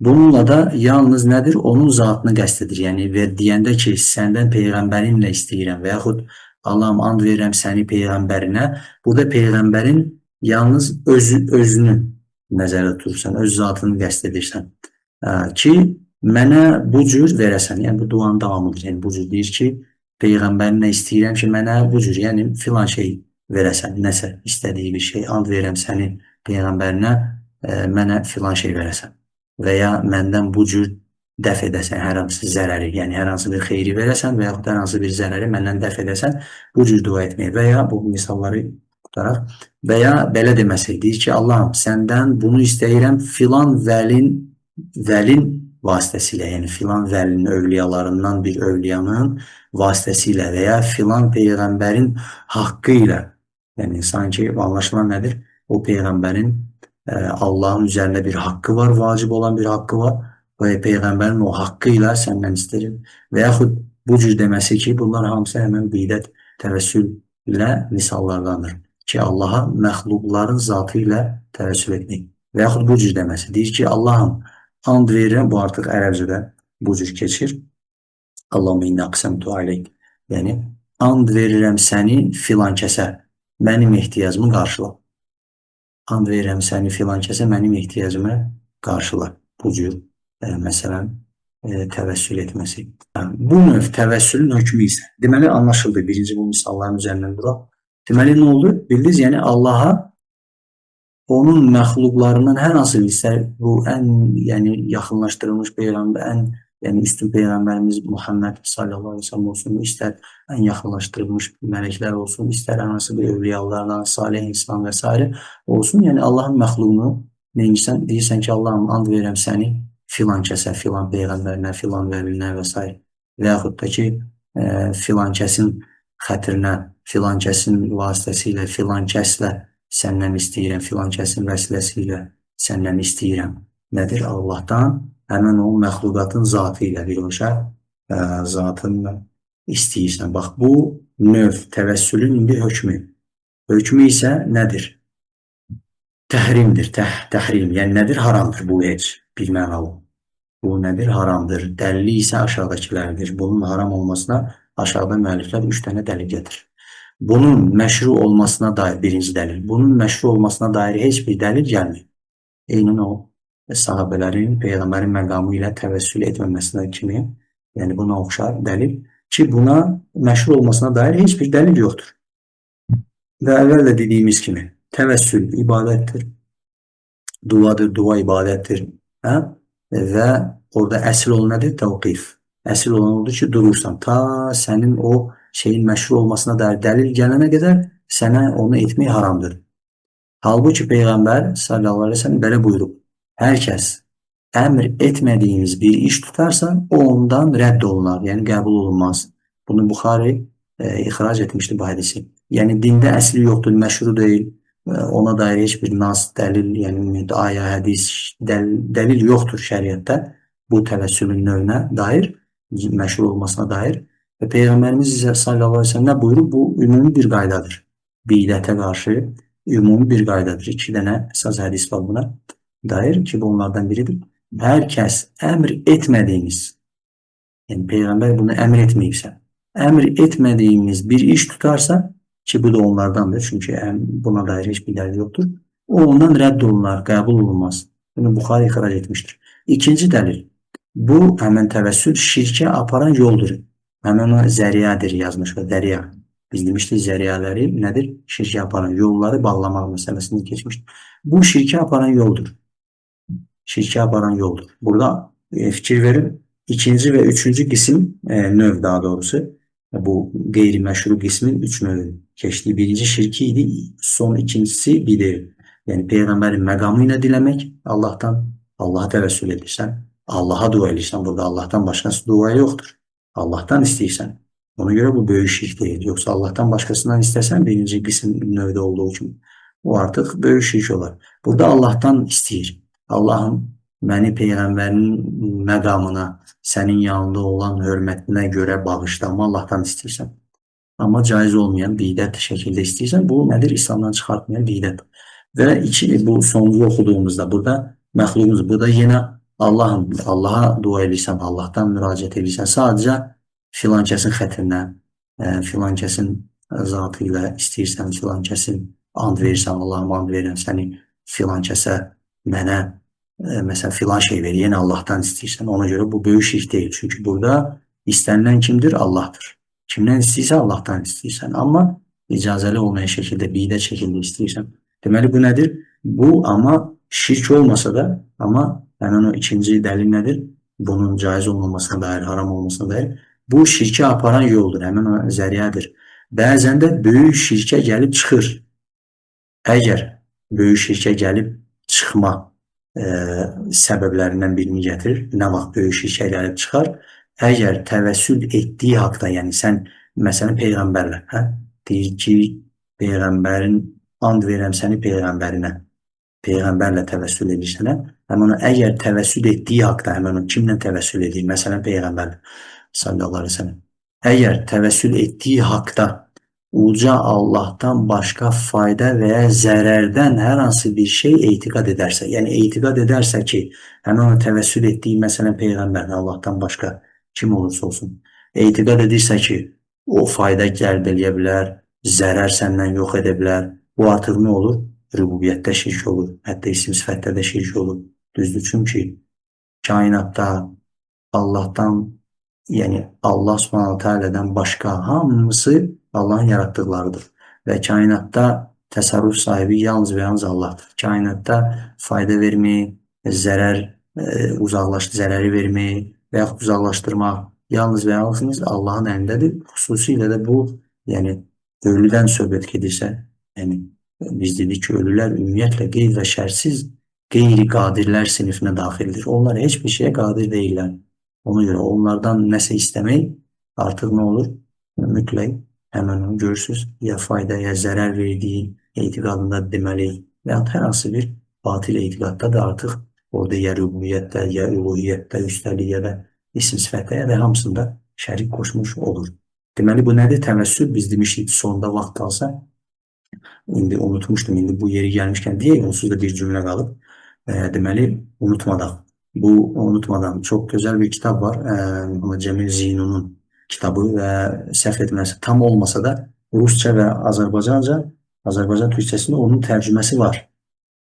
Bununla da yalnız nədir? Onun zatını qəsd edir. Yəni deyəndə ki, səndən peyğəmbərinlə istəyirəm və yaxud Allahım and verirəm səni peyğəmbərinə. Burada peyğəmbərin yalnız özünü nəzərdə tutursan, öz zatını qəsd edirsən. Ki, mənə bu cür verəsən. Yəni, bu duanın davamıdır. Yəni, bu cür deyir ki, peyğəmbərinlə istəyirəm ki, mənə bu cür, yəni filan şey verəsən, nəsə istədiyi bir şey, and verirəm səni peyğəmbərinə, mənə filan şey verəsən. Və ya məndən bu cür dəf edəsən hər hansı zərəri, yəni hər hansı bir xeyri verəsən və yaxud hər hansı bir zərəri məndən dəf edəsən, bu cür dua etməyi və ya bu misalları tutaraq və ya belə deməsi, deyir ki, Allahım səndən bunu istəyirəm filan vəlin vasitəsilə, yəni filan vəlinin övliyalarından bir övliyanın vasitəsilə və ya filan peyğəmbərin haqqı ilə, yəni sanki anlaşılan nədir? O peyğəmbərin Allahın üzərində bir haqqı var, vacib olan bir haqqı var və peyğəmbərin o haqqı ilə səndən istəyirəm. Və yaxud bu cür deməsi ki, bunlar hamısı həmən bidət təvəssüllə misallardandır ki, Allaha məxluqların zatı ilə təvəssül etmək. Və yaxud bu cür deməsi, deyir ki, Allahım and verirəm, bu artıq ərəbcədə bu cür keçir. Allahümme inni aqsamtu aleyk. Yəni, and verirəm səni filan kəsə, mənim ehtiyacımı qarşıla. And verirəm səni filan kəsə, mənim ehtiyacımı qarşıla. Bu cür, məsələn, təvəssül etməsi. Bu növ təvəssülün hökmü isə, deməli, anlaşıldı. Birinci bu misalların üzərindən duraq. Deməli, nə oldu? Bildiniz, yəni Allaha onun məxluqlarından hər hansı bir istər, bu ən yəni, yaxınlaşdırılmış peyğəmbər, ən yəni, üstün peyğəmbərimiz Muhammed sallallahu aleyhi ve sellem olsun, istər ən yaxınlaşdırılmış mələklər olsun, istər hər hansı bir övliyalardan, salih insan və s. olsun. Yəni Allahın məxluqunu neyirsən? Deyirsən ki, Allahım and verirəm səni filan kəsə, filan peyğəmbərinə, filan vəlinə və s. Və yaxud da ki, filan kəsin xətrinə, filan kəsin vasitəsilə, filan kəslə səndən istəyirəm, filan kəsin vəsiləsi ilə səndən istəyirəm. Nədir? Allahdan həmən o məxluqatın zatı ilə birbaşa zatınla istəyirsən. Bax, bu növ təvəssülün indi hökmü. Hökmü isə nədir? Təhrimdir, təhrim. Yəni nədir? Haramdır bu heç bir mənalı. Bu nədir? Haramdır. Dəlili isə aşağıdakilərdir. Bunun haram olmasına aşağıda müəlliflər 3 dənə dəlil gətirir. Bunun məşru olmasına dair birinci dəlil. Bunun məşru olmasına dair heç bir dəlil gəlmir. Eynən o sahabələrin Peyğəmbərin məqamı ilə təvəssül etməməsinə kimi, yəni buna oxşar dəlil ki, buna məşru olmasına dair heç bir dəlil yoxdur. Və əvvəl də dediyimiz kimi təvəssül ibadətdir, duadır, dua ibadətdir. Hə? Və orada əsl olan nədir? Təvqif. Əsl olan odur ki, durursan. Ta sənin o şeyin məşru olmasına dair dəlil gələnə qədər sənə onu etmək haramdır. Halbuki Peyğəmbər sallallahu aleyhi ve sellem belə buyurub. Hər kəs əmr etmədiyimiz bir iş tutarsa, o ondan rədd olunar, yəni qəbul olunmaz. Bunu Buxari ixrac etmişdi bu hədisi. Yəni dində əsli yoxdur, məşru deyil. Ona dair heç bir nas, dəlil, yəni ümumiyyətlə ayə, hədis, dəlil yoxdur şəriətdə bu təvəssülün növünə dair, məşhur olmasına dair. Və Peyğəmbərimiz isə sallallahu aleyhi ve sellem nə buyurub? Bu ümumi bir qaydadır. Bidətə qarşı ümumi bir qaydadır. 2 dənə əsas hədis var buna dair ki, bu onlardan biridir. Hər kəs əmr etmədiyimiz, yəni Peyğəmbər bunu əmr etməyibsə, əmr etmədiyimiz bir iş tutarsa, ki bu da onlardandır, çünki buna dair heç bir dəlil yoxdur, o ondan rədd olunar, qəbul olunmaz. Bunu Buxari ixrac etmişdir. İkinci dəlil, bu həmən təvəssül şirkə aparan yoldur. Həmən o zəriyadır yazmış və zəriya. Biz demişdik zəriyaləri nədir? Şirkə aparan yolları bağlamaq məsələsini keçmişdik. Bu şirkə aparan yoldur. Şirkə aparan yoldur. Burada fikir verin. İkinci və üçüncü qism, növ daha doğrusu, bu qeyri-məşru qismin 3 növü keçdi. Birinci şirki idi, son ikincisi bidət. Yəni Peyğəmbərin məqamı ilə diləmək Allahdan, Allaha təvəssül edirsən, Allaha dua edirsən, burada Allahdan başqası dua yoxdur. Allahdan istəyirsən. Ona görə bu böyük şirk deyil. Yoxsa Allahdan başqasından istəsən, birinci qism növdə olduğu kimi, o artıq böyük şirk olar. Burada Allahdan istəyir. Allahım məni Peyğəmbərin məqamına, sənin yanında olan hörmətinə görə bağışla. Amma Allahdan istəyirsən. Amma caiz olmayan bidət şəkildə istəyirsən, bu nədir? İslamdan çıxartmayan bidət. Və bu sonuncu oxuduğumuzda burada məxluqumuz, burada yenə Allahım, Allaha dua edirsən, Allahdan müraciət edirsən. Sadəcə filan kəsin xətrinə, filan kəsin zatı ilə istəyirsən, filan kəsin and verirsən, Allahım and verirəm səni filan kəsə, mənə məsələn filan şey ver, yenə Allahdan istəyirsən. Ona görə bu böyük şirk deyil. Çünki burada istənilən kimdir? Allahdır. Kimdən istəyirsən, Allahdan istəyirsən. Amma icazəli olmayan şəkildə, bidət şəkildə istəyirsən. Deməli bu nədir? Bu amma şirk olmasa da, amma həmin o ikinci dəlil nədir? Bunun caiz olmamasına dair, haram olmasına dair. Bu şirkə aparan yoldur, həmin o zəriədir. Bəzən də böyük şirkə gəlib çıxır. Əgər böyük şirkə gəlib çıxma səbəblərindən birini gətirir, nə vaxt böyük şirkə gəlib çıxar? Əgər təvəssül etdiyi haqda, yəni sən məsələn Peyğəmbərlə, hə? Deyir ki, Peyğəmbərin, and verirəm səni Peyğəmbərinə, Peyğəmbərlə təvəssül edirsən, hə? Həmin o, əgər təvəssül etdiyi haqda, həmin o kimlə təvəssül edir? Məsələn Peyğəmbərlə sallallahu aleyhi ve sellem. Əgər təvəssül etdiyi haqda uca Allahdan başqa fayda və ya zərərdən hər hansı bir şey etiqad edərsə, yəni etiqad edərsə ki, həmin o təvəssül etdiyi məsələn Peyğəmbər, Allahdan başqa kim olursa olsun, etiqad edirsə ki, o fayda cəlb eləyə bilər, zərər səndən yox edə bilər, bu artıq nə olur? Rübubiyyətdə şirk olur, hətta isim sifətdə də şirk olur. Düzdür, çünki kainatda Allahdan, yəni Allah Subhanahu Teala'dan başqa hamısı Allahın yaratdıqlarıdır. Və kainatda təsərrüf sahibi yalnız və yalnız Allahdır. Kainatda fayda verməyi, zərər, zərəri verməyi və yaxud uzaqlaşdırmaq yalnız və yalnız Allahın əlindədir. Xüsusilə də bu, yəni ölüdən söhbət gedirsə, yəni biz dedik ki, ölülər ümumiyyətlə qeyd və şərtsiz qeyri-qadirlər sinifinə daxildir. Onlar heç bir şeyə qadir deyirlər. Ona görə onlardan nəsə istəmək artıq nə olur? Mütləq həmən onu görürsünüz, ya fayda, ya zərər verdiyi etiqadında deməli və ya hər hansı bir batil etiqadda da artıq orada ya rübubiyyətdə, ya uluhiyyətdə, üstəlik ya da isim sifətdə ya da hamısında şərik qoşmuş olur. Deməli bu nədir? Təvəssül. Biz demişdik sonda vaxt qalsa İndi unutmuşdum. İndi bu yeri gəlmişkən deyək, onsuz da bir cümlə qalıb. Deməli, unutmadaq. Bu, unutmadan çox gözəl bir kitab var. Muhammed Cəmil Zinunun kitabı və səhv etməsə tam olmasa da Rusça və Azərbaycanca, Azərbaycan türkçəsində onun tərcüməsi var.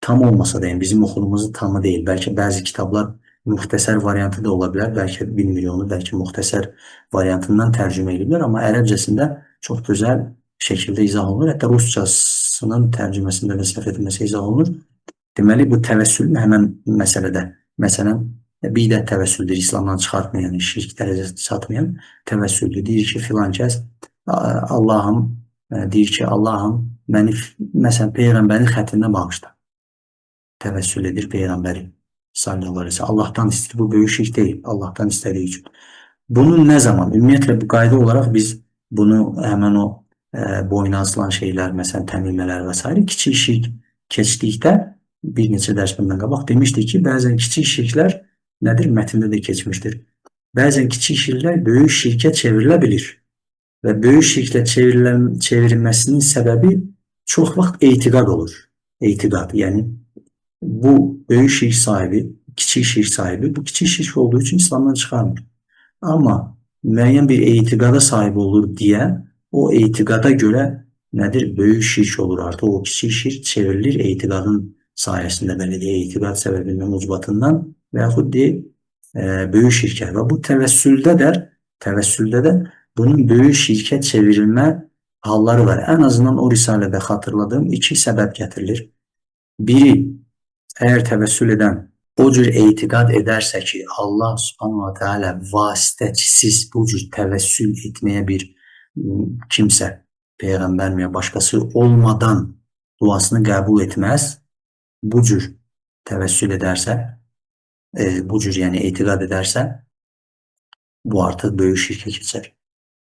Tam olmasa da, yəni bizim oxuduğumuzun tamı deyil. Bəlkə bəzi kitablar müxtəsər variantı da ola bilər. Bəlkə bilmirik onu, bəlkə müxtəsər variantından tərcümə ediblər. Amma ərəbcəsində çox gözəl şəkildə izah olunur. Hətta ruscasının tərcüməsində də səhv etməsə izah olunur. Deməli, bu təvəssül həmən məsələdə. Məsələn, bidət təvəssüldür, İslamdan çıxartmayan, yəni şirk dərəcəsinə çatmayan təvəssüldür. Deyir ki, filan kəs Allahım, deyir ki, Allahım məni, məsələn, Peyğəmbərin xətrinə bağışla. Təvəssül edir Peyğəmbəri sallallahu aleyhi ve sellem. Allahdan istəyir. Bu böyük şirk deyil. Allahdan istədiyi üçün. Bunu nə zaman? Ümumiyyətlə, bu qayda olaraq biz bunu həmən o boyuna asılan şeylər, məsələn, təmimələr və s. Kiçik şirk keçdikdə bir neçə dərs bundan qabaq demişdik ki, bəzən kiçik şirklər nədir? Mətndə də keçmişdir. Bəzən kiçik şirklər böyük şirkə çevrilə bilir. Və böyük şirklə çevrilməsinin səbəbi çox vaxt etiqad olur. Etiqad, yəni bu böyük şirk sahibi, kiçik şirk sahibi, bu kiçik şirk olduğu üçün İslamdan çıxarmır. Amma müəyyən bir etiqada sahib olur deyə o etiqada görə nədir? Böyük şirk olur artıq. O kiçik şirk çevrilir etiqadın sayəsində, belə deyək, etiqad səbəbindən, ucbatından və yaxud deyək, böyük şirkə. Və bu təvəssüldə də bunun böyük şirkə çevrilmə halları var. Ən azından o risalədə xatırladığım iki səbəb gətirilir. Biri, əgər təvəssül edən o cür etiqad edərsə ki, Allah subhanahu wa ta'ala vasitəçisiz bu cür təvəssül etməyə bir kimsə, peyğəmbər ya başqası olmadan duasını qəbul etməz, bu cür təvəssül edərsə, bu cür yəni etiqad edərsə, bu artıq böyük şirkə keçər.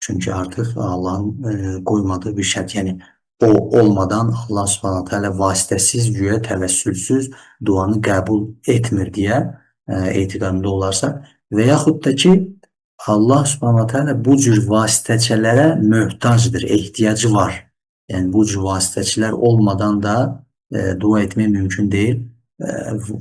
Çünki artıq Allahın qoymadığı bir şərt, yəni o olmadan Allah subhanahu teala vasitəsiz, güya təvəssülsüz duanı qəbul etmir deyə etiqadında olarsa və yaxud da ki, Allah subhanahu teala bu cür vasitəçilərə möhtacdır, ehtiyacı var. Yəni bu cür vasitəçilər olmadan da dua etmək mümkün deyil.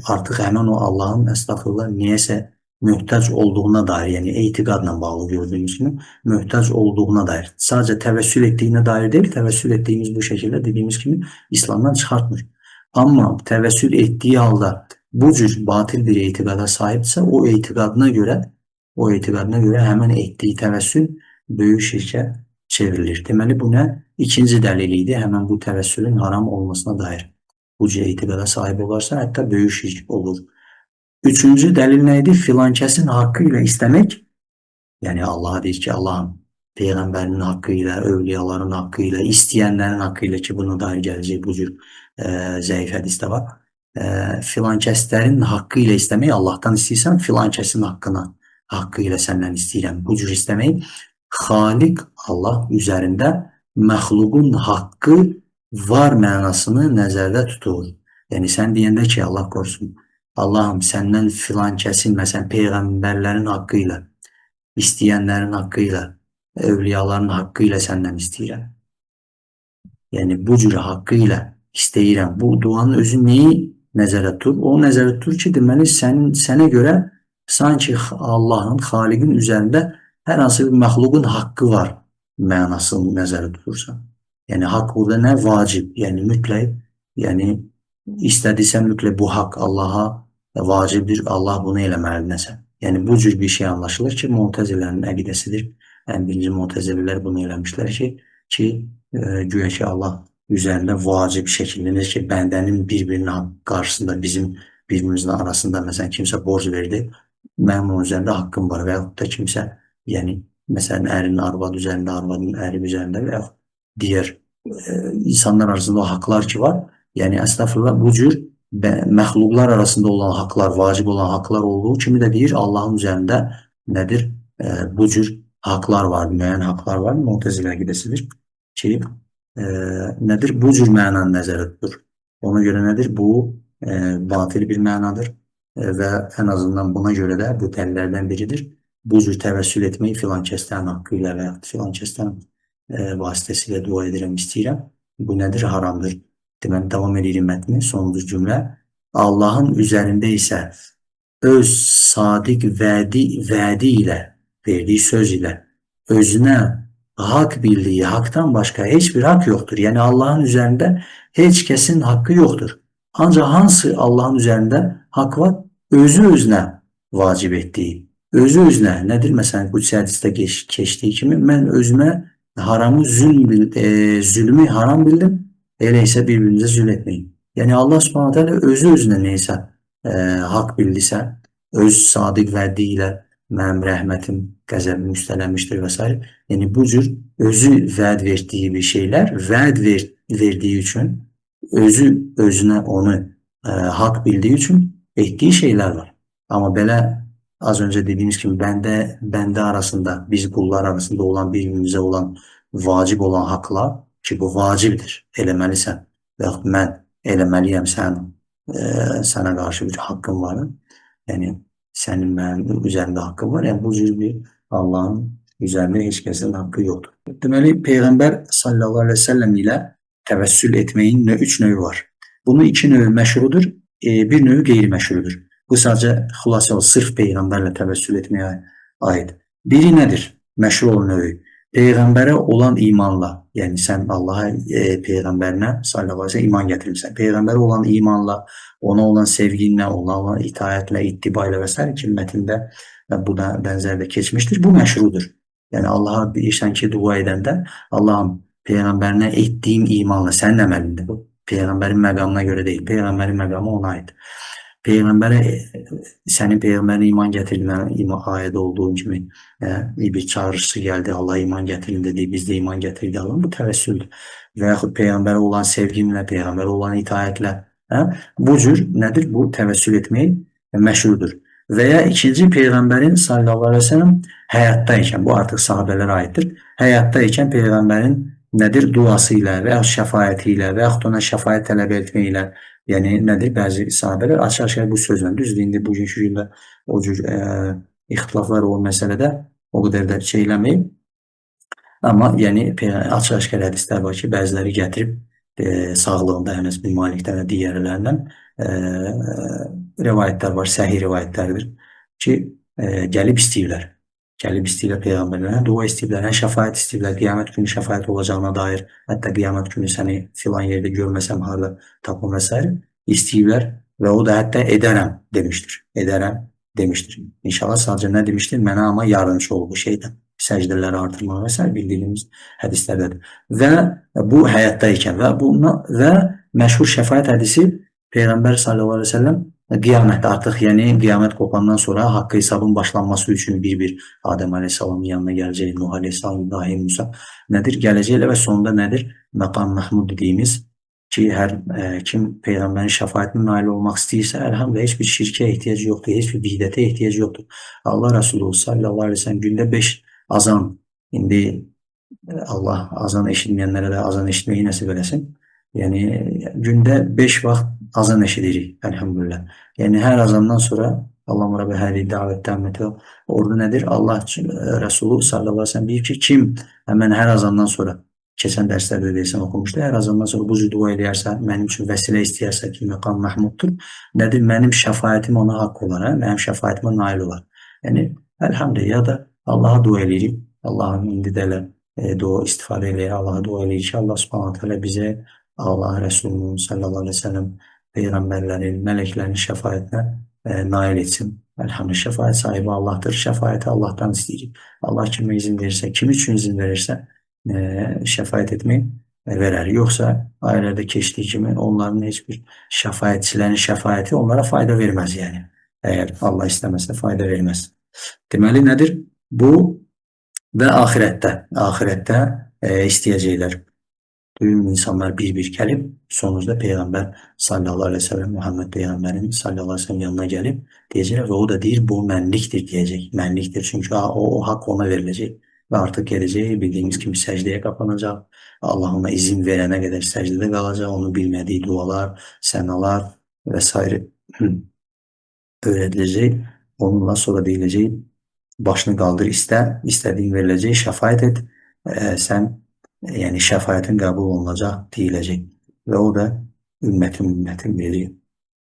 Artıq həmən o Allahın, əstəğfurullah, niyəsə möhtac olduğuna dair, yəni etiqadla bağlı gördüyümüz kimi möhtac olduğuna dair. Sadəcə təvəssül etdiyinə dair deyil, təvəssül etdiyimiz bu şəkildə dediyimiz kimi İslamdan çıxartmır. Amma təvəssül etdiyi halda bu cür batil bir etiqada sahibsə, o etiqadına görə həmən etdiyi təvəssül böyük şirkə çevrilir. Deməli, bu nə? İkinci dəlil idi həmən bu təvəssülün haram olmasına dair. Bu cür etiqada sahib olarsa, hətta böyük şirk olur. Üçüncü dəlil nə idi? Filankəsin haqqı ilə istəmək, yəni Allaha deyir ki, Allahım Peyğəmbərinin haqqı ilə, övliyaların haqqı ilə, istəyənlərin haqqı ilə ki, buna dair gələcək bu cür zəif hədis də var. Filankəslərin haqqı ilə istəmək, Allahdan istəyirsən, filankəsin haqqı ilə səndən istəyirəm. Bu cür istəmək, Xaliq Allah üzərində məxluqun haqqı var mənasını nəzərdə tutur. Yəni sən deyəndə ki, Allah qorusun, Allahım səndən filan kəsin, məsələn, peyğəmbərlərin haqqı ilə, istəyənlərin haqqı ilə, övliyaların haqqı ilə səndən istəyirəm. Yəni, bu cür haqqı ilə istəyirəm. Bu duanın özü neyi nəzərdə tutur? O nəzərdə tutur ki, deməli, sənə görə sanki Allahın, Xaliqin üzərində hər hansı bir məxluqun haqqı var mənasını nəzərdə tutursan. Yəni, haqq burada nə? Vacib, yəni mütləq, yəni istədisə mütləq bu haqq Allaha vacibdir, Allah bunu eləməlidir nəsə. Yəni, bu cür bir şey anlaşılır ki, Mu'təzilərin əqidəsidir. Ən birinci Mu'təzililər bunu eləmişlər ki, güya ki, Allah üzərində vacib şəkildə, necə ki, bəndənin bir-birinin qarşısında, bizim birbirimizin arasında, məsələn, kimsə borc verdi, mənim onun üzərində haqqım var və yaxud da kimsə, yəni, məsələn, ərinin arvadı üzərində, arvadın əri üzərində və yaxud digər insanlar arasında o haqlar ki var, yəni, əstəğfurullah, bu cür məxluqlar arasında olan haqlar, vacib olan haqlar olduğu kimi də deyir, Allahın üzərində nədir? Bu cür haqlar var, müəyyən haqlar var, Mu'təzilə əqidəsidir ki, nədir? Bu cür mənanı nəzərdə tutur. Ona görə nədir? Bu, batil bir mənadır və ən azından buna görə də bu dəlillərdən biridir. Bu cür təvəssül etmək filan kəslərin haqqı ilə və yaxud filan kəslərin vasitəsilə dua edirəm, istəyirəm. Bu nədir? Haramdır. Deməli, davam edirik mətni. Sonuncu cümlə. Allahın üzərində isə öz sadiq vədi ilə, verdiyi söz ilə özünə haqq bildiyi haqdan başqa heç bir haqq yoxdur. Yəni Allahın üzərində heç kəsin haqqı yoxdur. Ancaq hansı Allahın üzərində haqq var? Özü özünə vacib etdiyi. Özü özünə nədir? Məsələn, Qudsi hədisdə keçdiyi kimi mən özümə haramı zülmü haram bildim. Elə isə bir-birinizə zülm etməyin. Yəni Allah Subhanahu taala özü özünə neysə haqq bildisə, öz sadiq vədi ilə mənim rəhmətim, qəzəbim üstələnmişdir və s. Yəni bu cür özü vəd verdiyi bir şeylər, vəd verdiyi üçün özü özünə onu haqq bildiyi üçün etdiyi şeylər var. Amma belə az öncə dediyimiz kimi bəndə arasında, biz qullar arasında olan bir-birimizə olan vacib olan haqlar ki, bu vacibdir, eləməlisən və yaxud mən eləməliyəm, sənə qarşı bir haqqım var. Yəni sənin mənim üzərimdə haqqım var. Yəni bu cür bir Allahın üzərində heç kəsin haqqı yoxdur. Deməli, Peyğəmbər sallallahu əleyhi və səlləm ilə təvəssül etməyin üç növü var. Bunun iki növü məşrudur, bir növü qeyri-məşrudur. Bu sadəcə xülasə sırf Peyğəmbərlə təvəssül etməyə aid. Biri nədir? Məşru olan növü. Peyğəmbərə olan imanla, yəni sən Allaha, Peyğəmbərinə sallallahu əleyhi və səlləm iman gətirmisən. Peyğəmbərə olan imanla, ona olan sevginlə, ona olan itaətlə, ittiba ilə və s. ki, mətndə və bu da bənzər də keçmişdir. Bu məşrudur. Yəni Allaha bilirsən ki, dua edəndə Allahım Peyğəmbərinə etdiyim imanla sənin əməlində bu. Peyğəmbərin məqamına görə deyil. Peyğəmbərin məqamı ona aid. Peyğəmbərə sənin peyğəmbərə iman gətirdiyinə aid olduğu kimi bir çağırışçı gəldi, Allah iman gətirin dedi, biz də iman gətirdik Allah. Bu təvəssüldür. Və yaxud peyğəmbərə olan sevgimlə, peyğəmbərə olan itaətlə, bu cür nədir? Bu təvəssül etmək məşrudur. Və ya ikinci peyğəmbərin sallallahu əleyhi və səlləm həyatda ikən, bu artıq sahabələrə aiddir. Həyatda ikən peyğəmbərin nədir? Duası ilə və yaxud şəfaəti ilə və yaxud ona şəfaət tələb etməklə. Yəni nədir? Bəzi sahabələr açıq-aşkar bu sözlə, düzdür, indi bugünkü gündə o cür ixtilaflar o məsələdə o qədər də şey eləməyib. Amma yəni açıq-aşkar hədislər var ki, bəziləri gətirib sağlığında Ənəs bin Malikdən və digərlərindən rivayətlər var, səhih rivayətlərdir ki, gəlib istəyirlər. Gəlib istəyirlər peyğəmbərlərə, dua istəyirlər, hə, şəfaət istəyirlər, qiyamət günü şəfaət olacağına dair, hətta qiyamət günü səni filan yerdə görməsəm harda tapım və s. istəyirlər və o da hətta edərəm demişdir. Edərəm demişdir. İnşallah sadəcə nə demişdir? Mənə amma yardımcı ol bu şeydən. Səcdələri artırmaq və s. bildiyimiz hədislərdədir. Və bu həyatda ikən və buna və məşhur şəfaət hədisi Peyğəmbər sallallahu əleyhi və səlləm qiyamətdə artıq, yəni qiyamət qopandan sonra haqqı hesabın başlanması üçün bir-bir Adəm əleyhissalamın yanına gələcək, Nuh əleyhissalam, İbrahim, Musa nədir? Gələcəklər və sonunda nədir? Məqam Məhmud dediyimiz ki, hər kim Peyğəmbərin şəfaətinə nail olmaq istəyirsə, əlhamdülillah heç bir şirkə ehtiyacı yoxdur, heç bir bidətə ehtiyacı yoxdur. Allah Resulü sallallahu əleyhi və səlləm gündə 5 azan, indi Allah azan eşitməyənlərə də azan eşitməyi nəsib eləsin. Yəni gündə 5 vaxt azan eşidirik, əlhamdülillah. Yəni hər azandan sonra Allah Rəbbə hər bir davət təmməti orada nədir? Allah Resulü sallallahu əleyhi və səlləm deyir ki, kim həmən hər azandan sonra keçən dərslərdə deyəsən oxumuşdu. Hər azandan sonra bu cür dua eləyərsə, mənim üçün vəsilə istəyərsə ki, məqam Məhmuddur, nədir? Mənim şəfaətim ona haqq olar, hə? Mənim şəfaətimə nail olar. Yəni əlhamdülillah ya da Allaha dua eləyirik. Allahın indi də elə dua istifadə eləyir. Allaha dua eləyirik ki, Allah Subhanahu taala bizə Allah Resulünün sallallahu əleyhi və səlləm peyğəmbərlərin, mələklərin şəfaətinə nail etsin. Elhamdülillah şəfaət sahibi Allah'tır. Şəfaəti Allah'tan istəyirik. Allah kimə izin verirsə, kim üçün izin verirsə şəfaət etmək verər. Yoxsa ayələrdə keçdiyi kimi onların heç bir şəfaətçilərin şəfaəti onlara fayda verməz yəni. Əgər Allah istəməsə fayda verməz. Deməli nədir? Bu və axirətdə, axirətdə istəyəcəklər. Bütün insanlar bir-bir gəlib, sonuçta Peyğəmbər sallallahu əleyhi və səlləm Muhammed Peyğəmbərin sallallahu əleyhi və səlləm yanına gəlib deyəcəklər və o da deyir bu mənlikdir deyəcək. Mənlikdir çünki o haqq ona veriləcək və artıq gələcək bildiyimiz kimi səcdəyə kapanacaq. Allah ona izin verənə qədər səcdədə qalacaq. Onun bilmədiyi dualar, sənalar və s. öyrədiləcək. Onunla sonra deyiləcək başını qaldır istə, istədiyin veriləcək, şəfaət et. Sən Yəni şəfaətin qəbul olunacaq deyiləcək. Və o da ümmətin biri.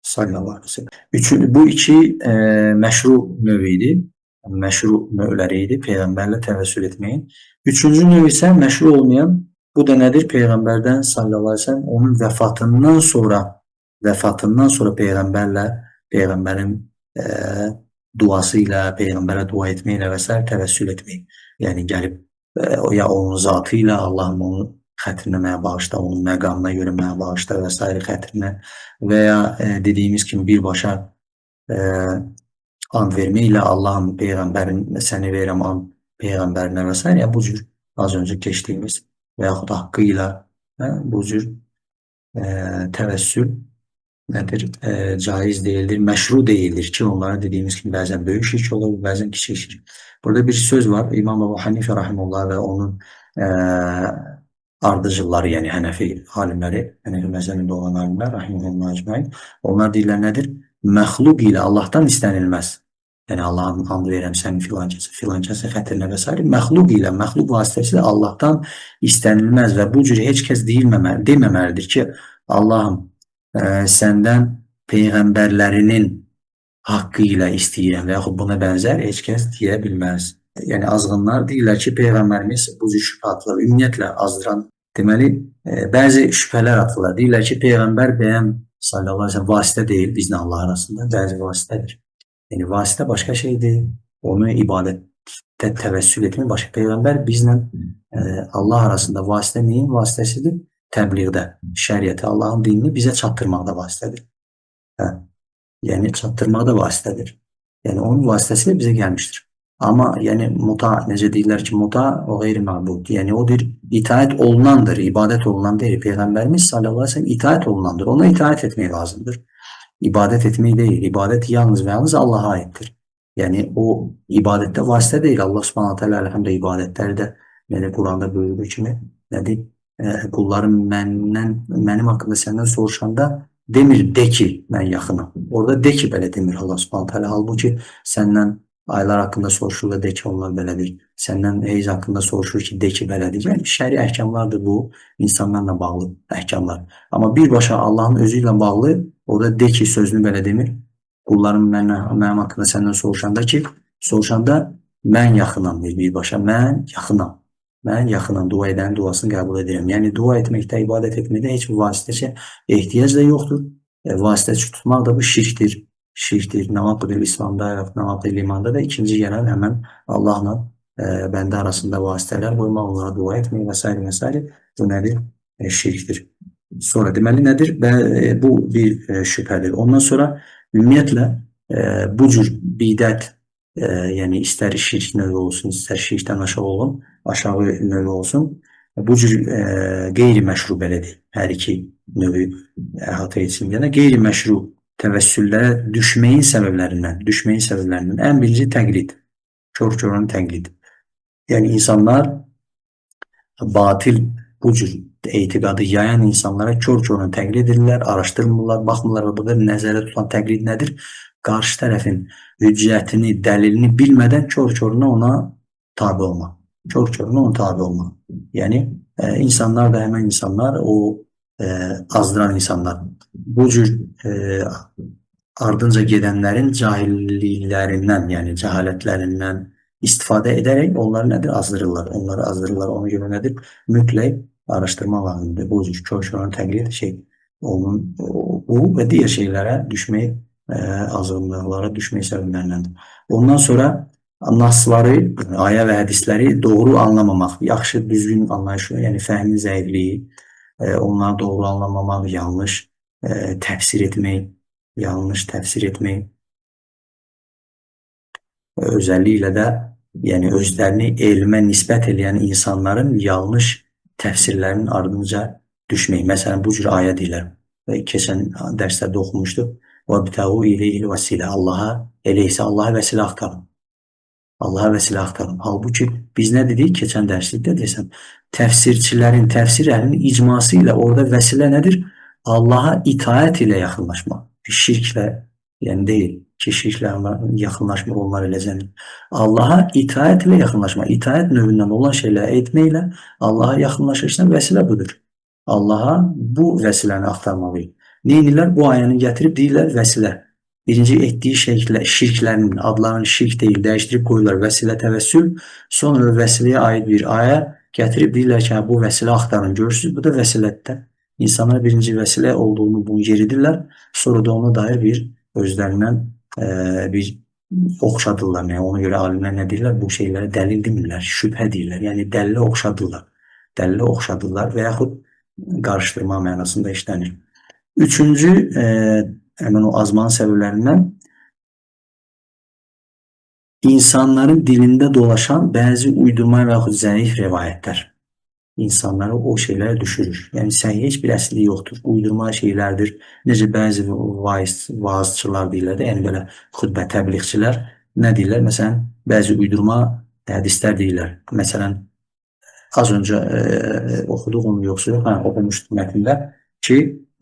Sallallahu aleyhi ve sellem. Bu iki məşru növ idi. Məşru növləri idi Peyğəmbərlə təvəssül etməyin. Üçüncü növ isə məşru olmayan, bu da nədir? Peyğəmbərdən sallallahu aleyhi ve sellem onun vəfatından sonra Peyğəmbərlə, Peyğəmbərin duası ilə, Peyğəmbərə dua etməklə və s. təvəssül etmək. Yəni gəlib ya onun zatı ilə Allahım onu xətrinə mənə bağışla, onun məqamına görə mənə bağışla və s. xətrinə və ya dediyimiz kimi birbaşa and verməklə Allahım Peyğəmbərin səni verirəm and Peyğəmbərinə və s. Yəni, bu cür az öncə keçdiyimiz və yaxud haqqı ilə bu cür təvəssül nədir? Caiz deyildir, məşru deyildir ki, onlara dediyimiz kimi bəzən böyük şirk olur, bəzən kiçik şirk. Burada bir söz var. İmam Əbu Hanifə rahimehullah və onun ardıcılları, yəni Hənəfi alimləri, Hənəfi məzhəbində olan alimlər rahimehullah ecmaîn, onlar deyirlər nədir? Məxluq ilə Allahdan istənilməz. Yəni Allahın and verirəm sən filan kəsə, filan kəsə xətrinə və s. Məxluq ilə, məxluq vasitəsilə Allahdan istənilməz və bu cür heç kəs deməməlidir ki, Allahım səndən peyğəmbərlərinin haqqı ilə istəyirəm və yaxud buna bənzər heç kəs deyə bilməz. Yəni azğınlar deyirlər ki, peyğəmbərimiz bu cür şübhə atırlar. Ümumiyyətlə azdıran, deməli, bəzi şübhələr atırlar. Deyirlər ki, peyğəmbər bəyəm sallallahu aleyhi ve sellem vasitə deyil bizlə Allah arasında, bəzi vasitədir. Yəni vasitə başqa şeydir. Onu ibadətdə təvəssül etmək başqa. Peyğəmbər bizlə Allah arasında vasitə neyin vasitəsidir? Təbliğdə, şəriəti, Allahın dinini bizə çatdırmaqda vasitədir. Hə. Yəni çatdırmaqda vasitədir. Yəni onun vasitəsilə bizə gəlmişdir. Amma yəni muta, necə deyirlər ki, muta o qeyri-məbud. Yəni o bir itaət olunandır, ibadət olunan deyil. Peyğəmbərimiz sallallahu aleyhi ve sellem itaət olunandır. Ona itaət etmək lazımdır. İbadət etmək deyil. İbadət yalnız və yalnız Allaha aiddir. Yəni o ibadətdə vasitə deyil. Allah Subhanahu taala əlhəmdə ibadətləri də yəni Quranda buyurduğu kimi nədir? Qullarım mənim haqqında səndən soruşanda demir de ki mən yaxınam. Orada de ki belə demir Allah Subhanahu taala. Halbuki səndən aylar haqqında soruşur da de ki onlar belədir. Səndən heyz haqqında soruşur ki de ki belədir. Yəni şəri əhkamlardır bu, insanlarla bağlı əhkamlar. Amma birbaşa Allahın özü ilə bağlı orada de ki sözünü belə demir. Qullarım mənim haqqında səndən soruşanda ki, soruşanda mən yaxınam deyir birbaşa. Mən yaxınam. Mən yaxınam. Dua edənin duasını qəbul edirəm. Yəni dua etməkdə, ibadət etməkdə heç bir vasitəçə ehtiyac da yoxdur. Vasitəçi tutmaq da bu şirkdir. Şirkdir. Nəvaqid-ül İslamda, Nəvaqid-ül İmanda da ikinci gələn həmən Allahla bəndə arasında vasitələr qoymaq, onlara dua etmək və s. və s. Bu nədir? Şirkdir. Sonra deməli nədir? Bu bir şübhədir. Ondan sonra ümumiyyətlə bu cür bidət, yəni istər şirk növü olsun, istər şirkdən aşağı olsun, aşağı növü olsun, bu cür qeyri-məşru belə deyil. Hər iki növü əhatə etsin. Yəni qeyri-məşru təvəssüllərə düşməyin səbəblərindən ən birinci təqlid. Kör-körün təqlid. Yəni insanlar batil bu cür etiqadı yayan insanlara kör-körünə təqlid edirlər, araşdırmırlar, baxmırlar və burada nəzərdə tutulan təqlid nədir? Qarşı tərəfin hüccətini, dəlilini bilmədən kör-körünə ona tabi olmaq. Kör-körünə ona tabi olmaq. Yəni insanlar da həmən insanlar, o azdıran insanlar. Bu cür ardınca gedənlərin cahilliklərindən, yəni cəhalətlərindən istifadə edərək onları nədir? Azdırırlar. Onları azdırırlar. Ona görə nədir? Mütləq araşdırma lazımdır. Bu cür kör-körünə təqlid şey, onun bu və digər şeylərə düşmək, azğınlıqlara düşmək səbəblərindəndir. Ondan sonra nasları, ayə və hədisləri doğru anlamamaq, yaxşı, düzgün anlayış, yəni fəhmin zəifliyi, onları doğru anlamamaq, yanlış təfsir etmək, yanlış təfsir etmək, özəlliklə də yəni özlərini elmə nisbət eləyən insanların yanlış təfsirlərinin ardınca düşmək. Məsələn, bu cür ayə deyirlər. Keçən dərslərdə oxumuşduq. وَابْتَغُوا إِلَيْهِ الْوَسِيلَ. Allaha, elə isə Allaha vəsilə axtarın. Allaha vəsilə axtarın. Halbuki biz nə dedik keçən dərslikdə desəm, təfsirçilərin, təfsir əhlinin icması ilə orada vəsilə nədir? Allaha itaət ilə yaxınlaşmaq. Şirklə Yəni deyil ki, şirklə yaxınlaşmır onlar elə zənn. Allaha itaət ilə yaxınlaşma, itaət növündən olan şeyləri etməklə Allaha yaxınlaşırsan, vəsilə budur. Allaha bu vəsiləni axtarmalıyıq. Neynirlər? Bu ayəni gətirib deyirlər vəsilə. Birinci etdiyi şirklə, şirklərin adlarını şirk deyil, dəyişdirib qoyurlar vəsilə təvəssül. Sonra vəsiləyə aid bir ayə gətirib deyirlər ki, hə, bu vəsilə axtarın. Görürsünüz, bu da vəsilətdə. İnsanlar birinci vəsilə olduğunu bunu yeridirlər. Sonra da ona dair bir özlərindən bir oxşadırlar. Yəni ona görə alimlər nə deyirlər? Bu şeylərə dəlil demirlər, şübhə deyirlər. Yəni dəlilə oxşadırlar. Dəlilə oxşadırlar və yaxud qarışdırma mənasında işlənir. Üçüncü, həmin o azmanın səbəblərindən insanların dilində dolaşan bəzi uydurma və yaxud zəif rivayətlər insanları o şeylərə düşürür. Yəni səhih heç bir əsli yoxdur. Uydurma şeylərdir. Necə bəzi vaazçılar deyirlər də, yəni belə xutbə təbliğçilər nə deyirlər? Məsələn, bəzi uydurma hədislər deyirlər. Məsələn, az öncə oxuduq onu yoxsa yox, hə, oxumuşduq mətndə ki,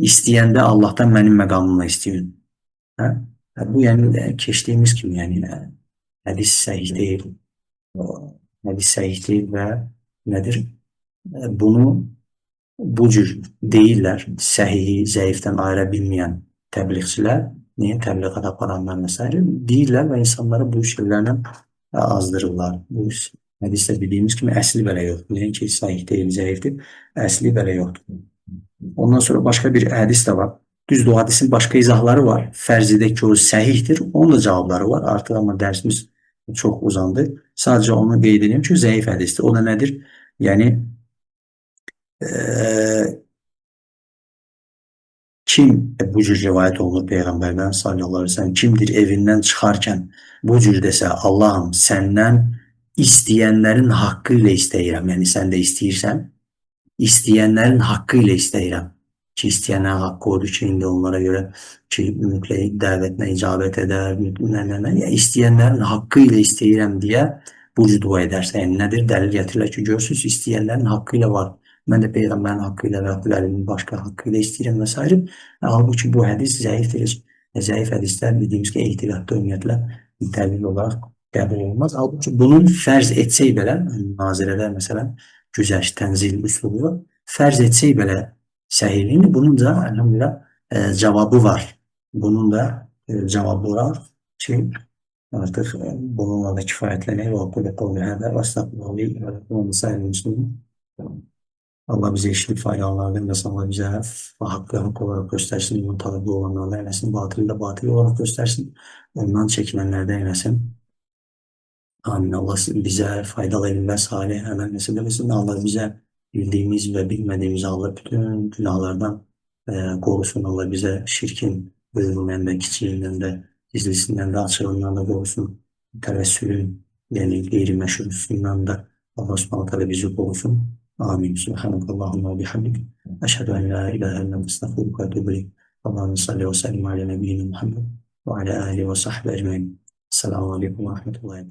istəyəndə Allahdan mənim məqamımla istəyin. Hə? Bu yəni keçdiyimiz kimi, yəni hədis səhih deyil. Hədis səhih deyil və nədir? Bunu bu cür deyirlər. Səhihi zəifdən ayıra bilməyən təbliğçilər, niyə təbliğat aparanlar və s. deyirlər və insanları bu şeylərlə azdırırlar. Bu hədisdə bildiyimiz kimi əsli belə yoxdur. Nəinki səhih deyil, zəifdir, əsli belə yoxdur. Ondan sonra başqa bir hədis də var. Düzdür, o hədisin başqa izahları var. Fərz edək ki, o səhihdir. Onun da cavabları var. Artıq amma dərsimiz çox uzandı. Sadəcə onu qeyd edeyim ki, zəif hədisdir. O da nədir? Yəni kim bu cür rivayət olunur Peyğəmbərdən sallallahu əleyhi və səlləm, kimdir evindən çıxarkən bu cür desə, Allahım səndən istəyənlərin haqqı ilə istəyirəm. Yəni sən də istəyirsən, istəyənlərin haqqı ilə istəyirəm. Ki istəyənlərin haqqı odur ki, indi onlara görə ki, mütləq dəvətinə icabət edər, nə, nə, nə. Yəni, istəyənlərin haqqı ilə istəyirəm deyə bu cür dua edərsə, yəni nədir? Dəlil gətirirlər ki, görürsünüz, istəyənlərin haqqı ilə var. Mən də Peyğəmbərin haqqı ilə və yaxud əlinin başqa haqqı ilə istəyirəm və s. Halbuki bu hədis zəifdir. Zəif hədislər dediyimiz ki, etiqadda ümumiyyətlə dəlil olaraq qəbul olunmaz. Halbuki bunun fərz etsək belə, nazirədə məsələn, güzəşt, tənzil üslubu var. Fərz etsək belə səhihliyini, bunun da elhamdülillah cavabı var. Bunun da cavabı var ki, artıq bununla da kifayətlənək və aqulu qavli hədə və estəğfirullah li və ləkum və sairil muslimin. Allah bizi eşidib faydalanlardan və Allah bizə haqqı haqq olaraq göstərsin, onun tələbi olanlardan eləsin, batili də batil olaraq göstərsin, ondan çəkinənlərdən eləsin. Amin. Allah bizə faydalı elm və salih əməl nəsib eləsin. Allah bizə bildiğimiz və bilmediğimiz Allah bütün günahlardan korusun. Allah bizə şirkin böyüğündən də, kiçiyindən də, gizlisindən də, açığından da korusun. Təvəssülün, yəni qeyri-məşrusundan da Allah Subhanahu taala bizi korusun. Amin. Subhanakallahumma bihamdik. Eşhedü en la ilahe illa ente estağfiruke ve etûbü ileyk. Allahümme salli ve sellim ala nebiyyina Muhammed ve ala alihi ve sahbihi ecmaîn. Selamun aleyküm ve rahmetullahi.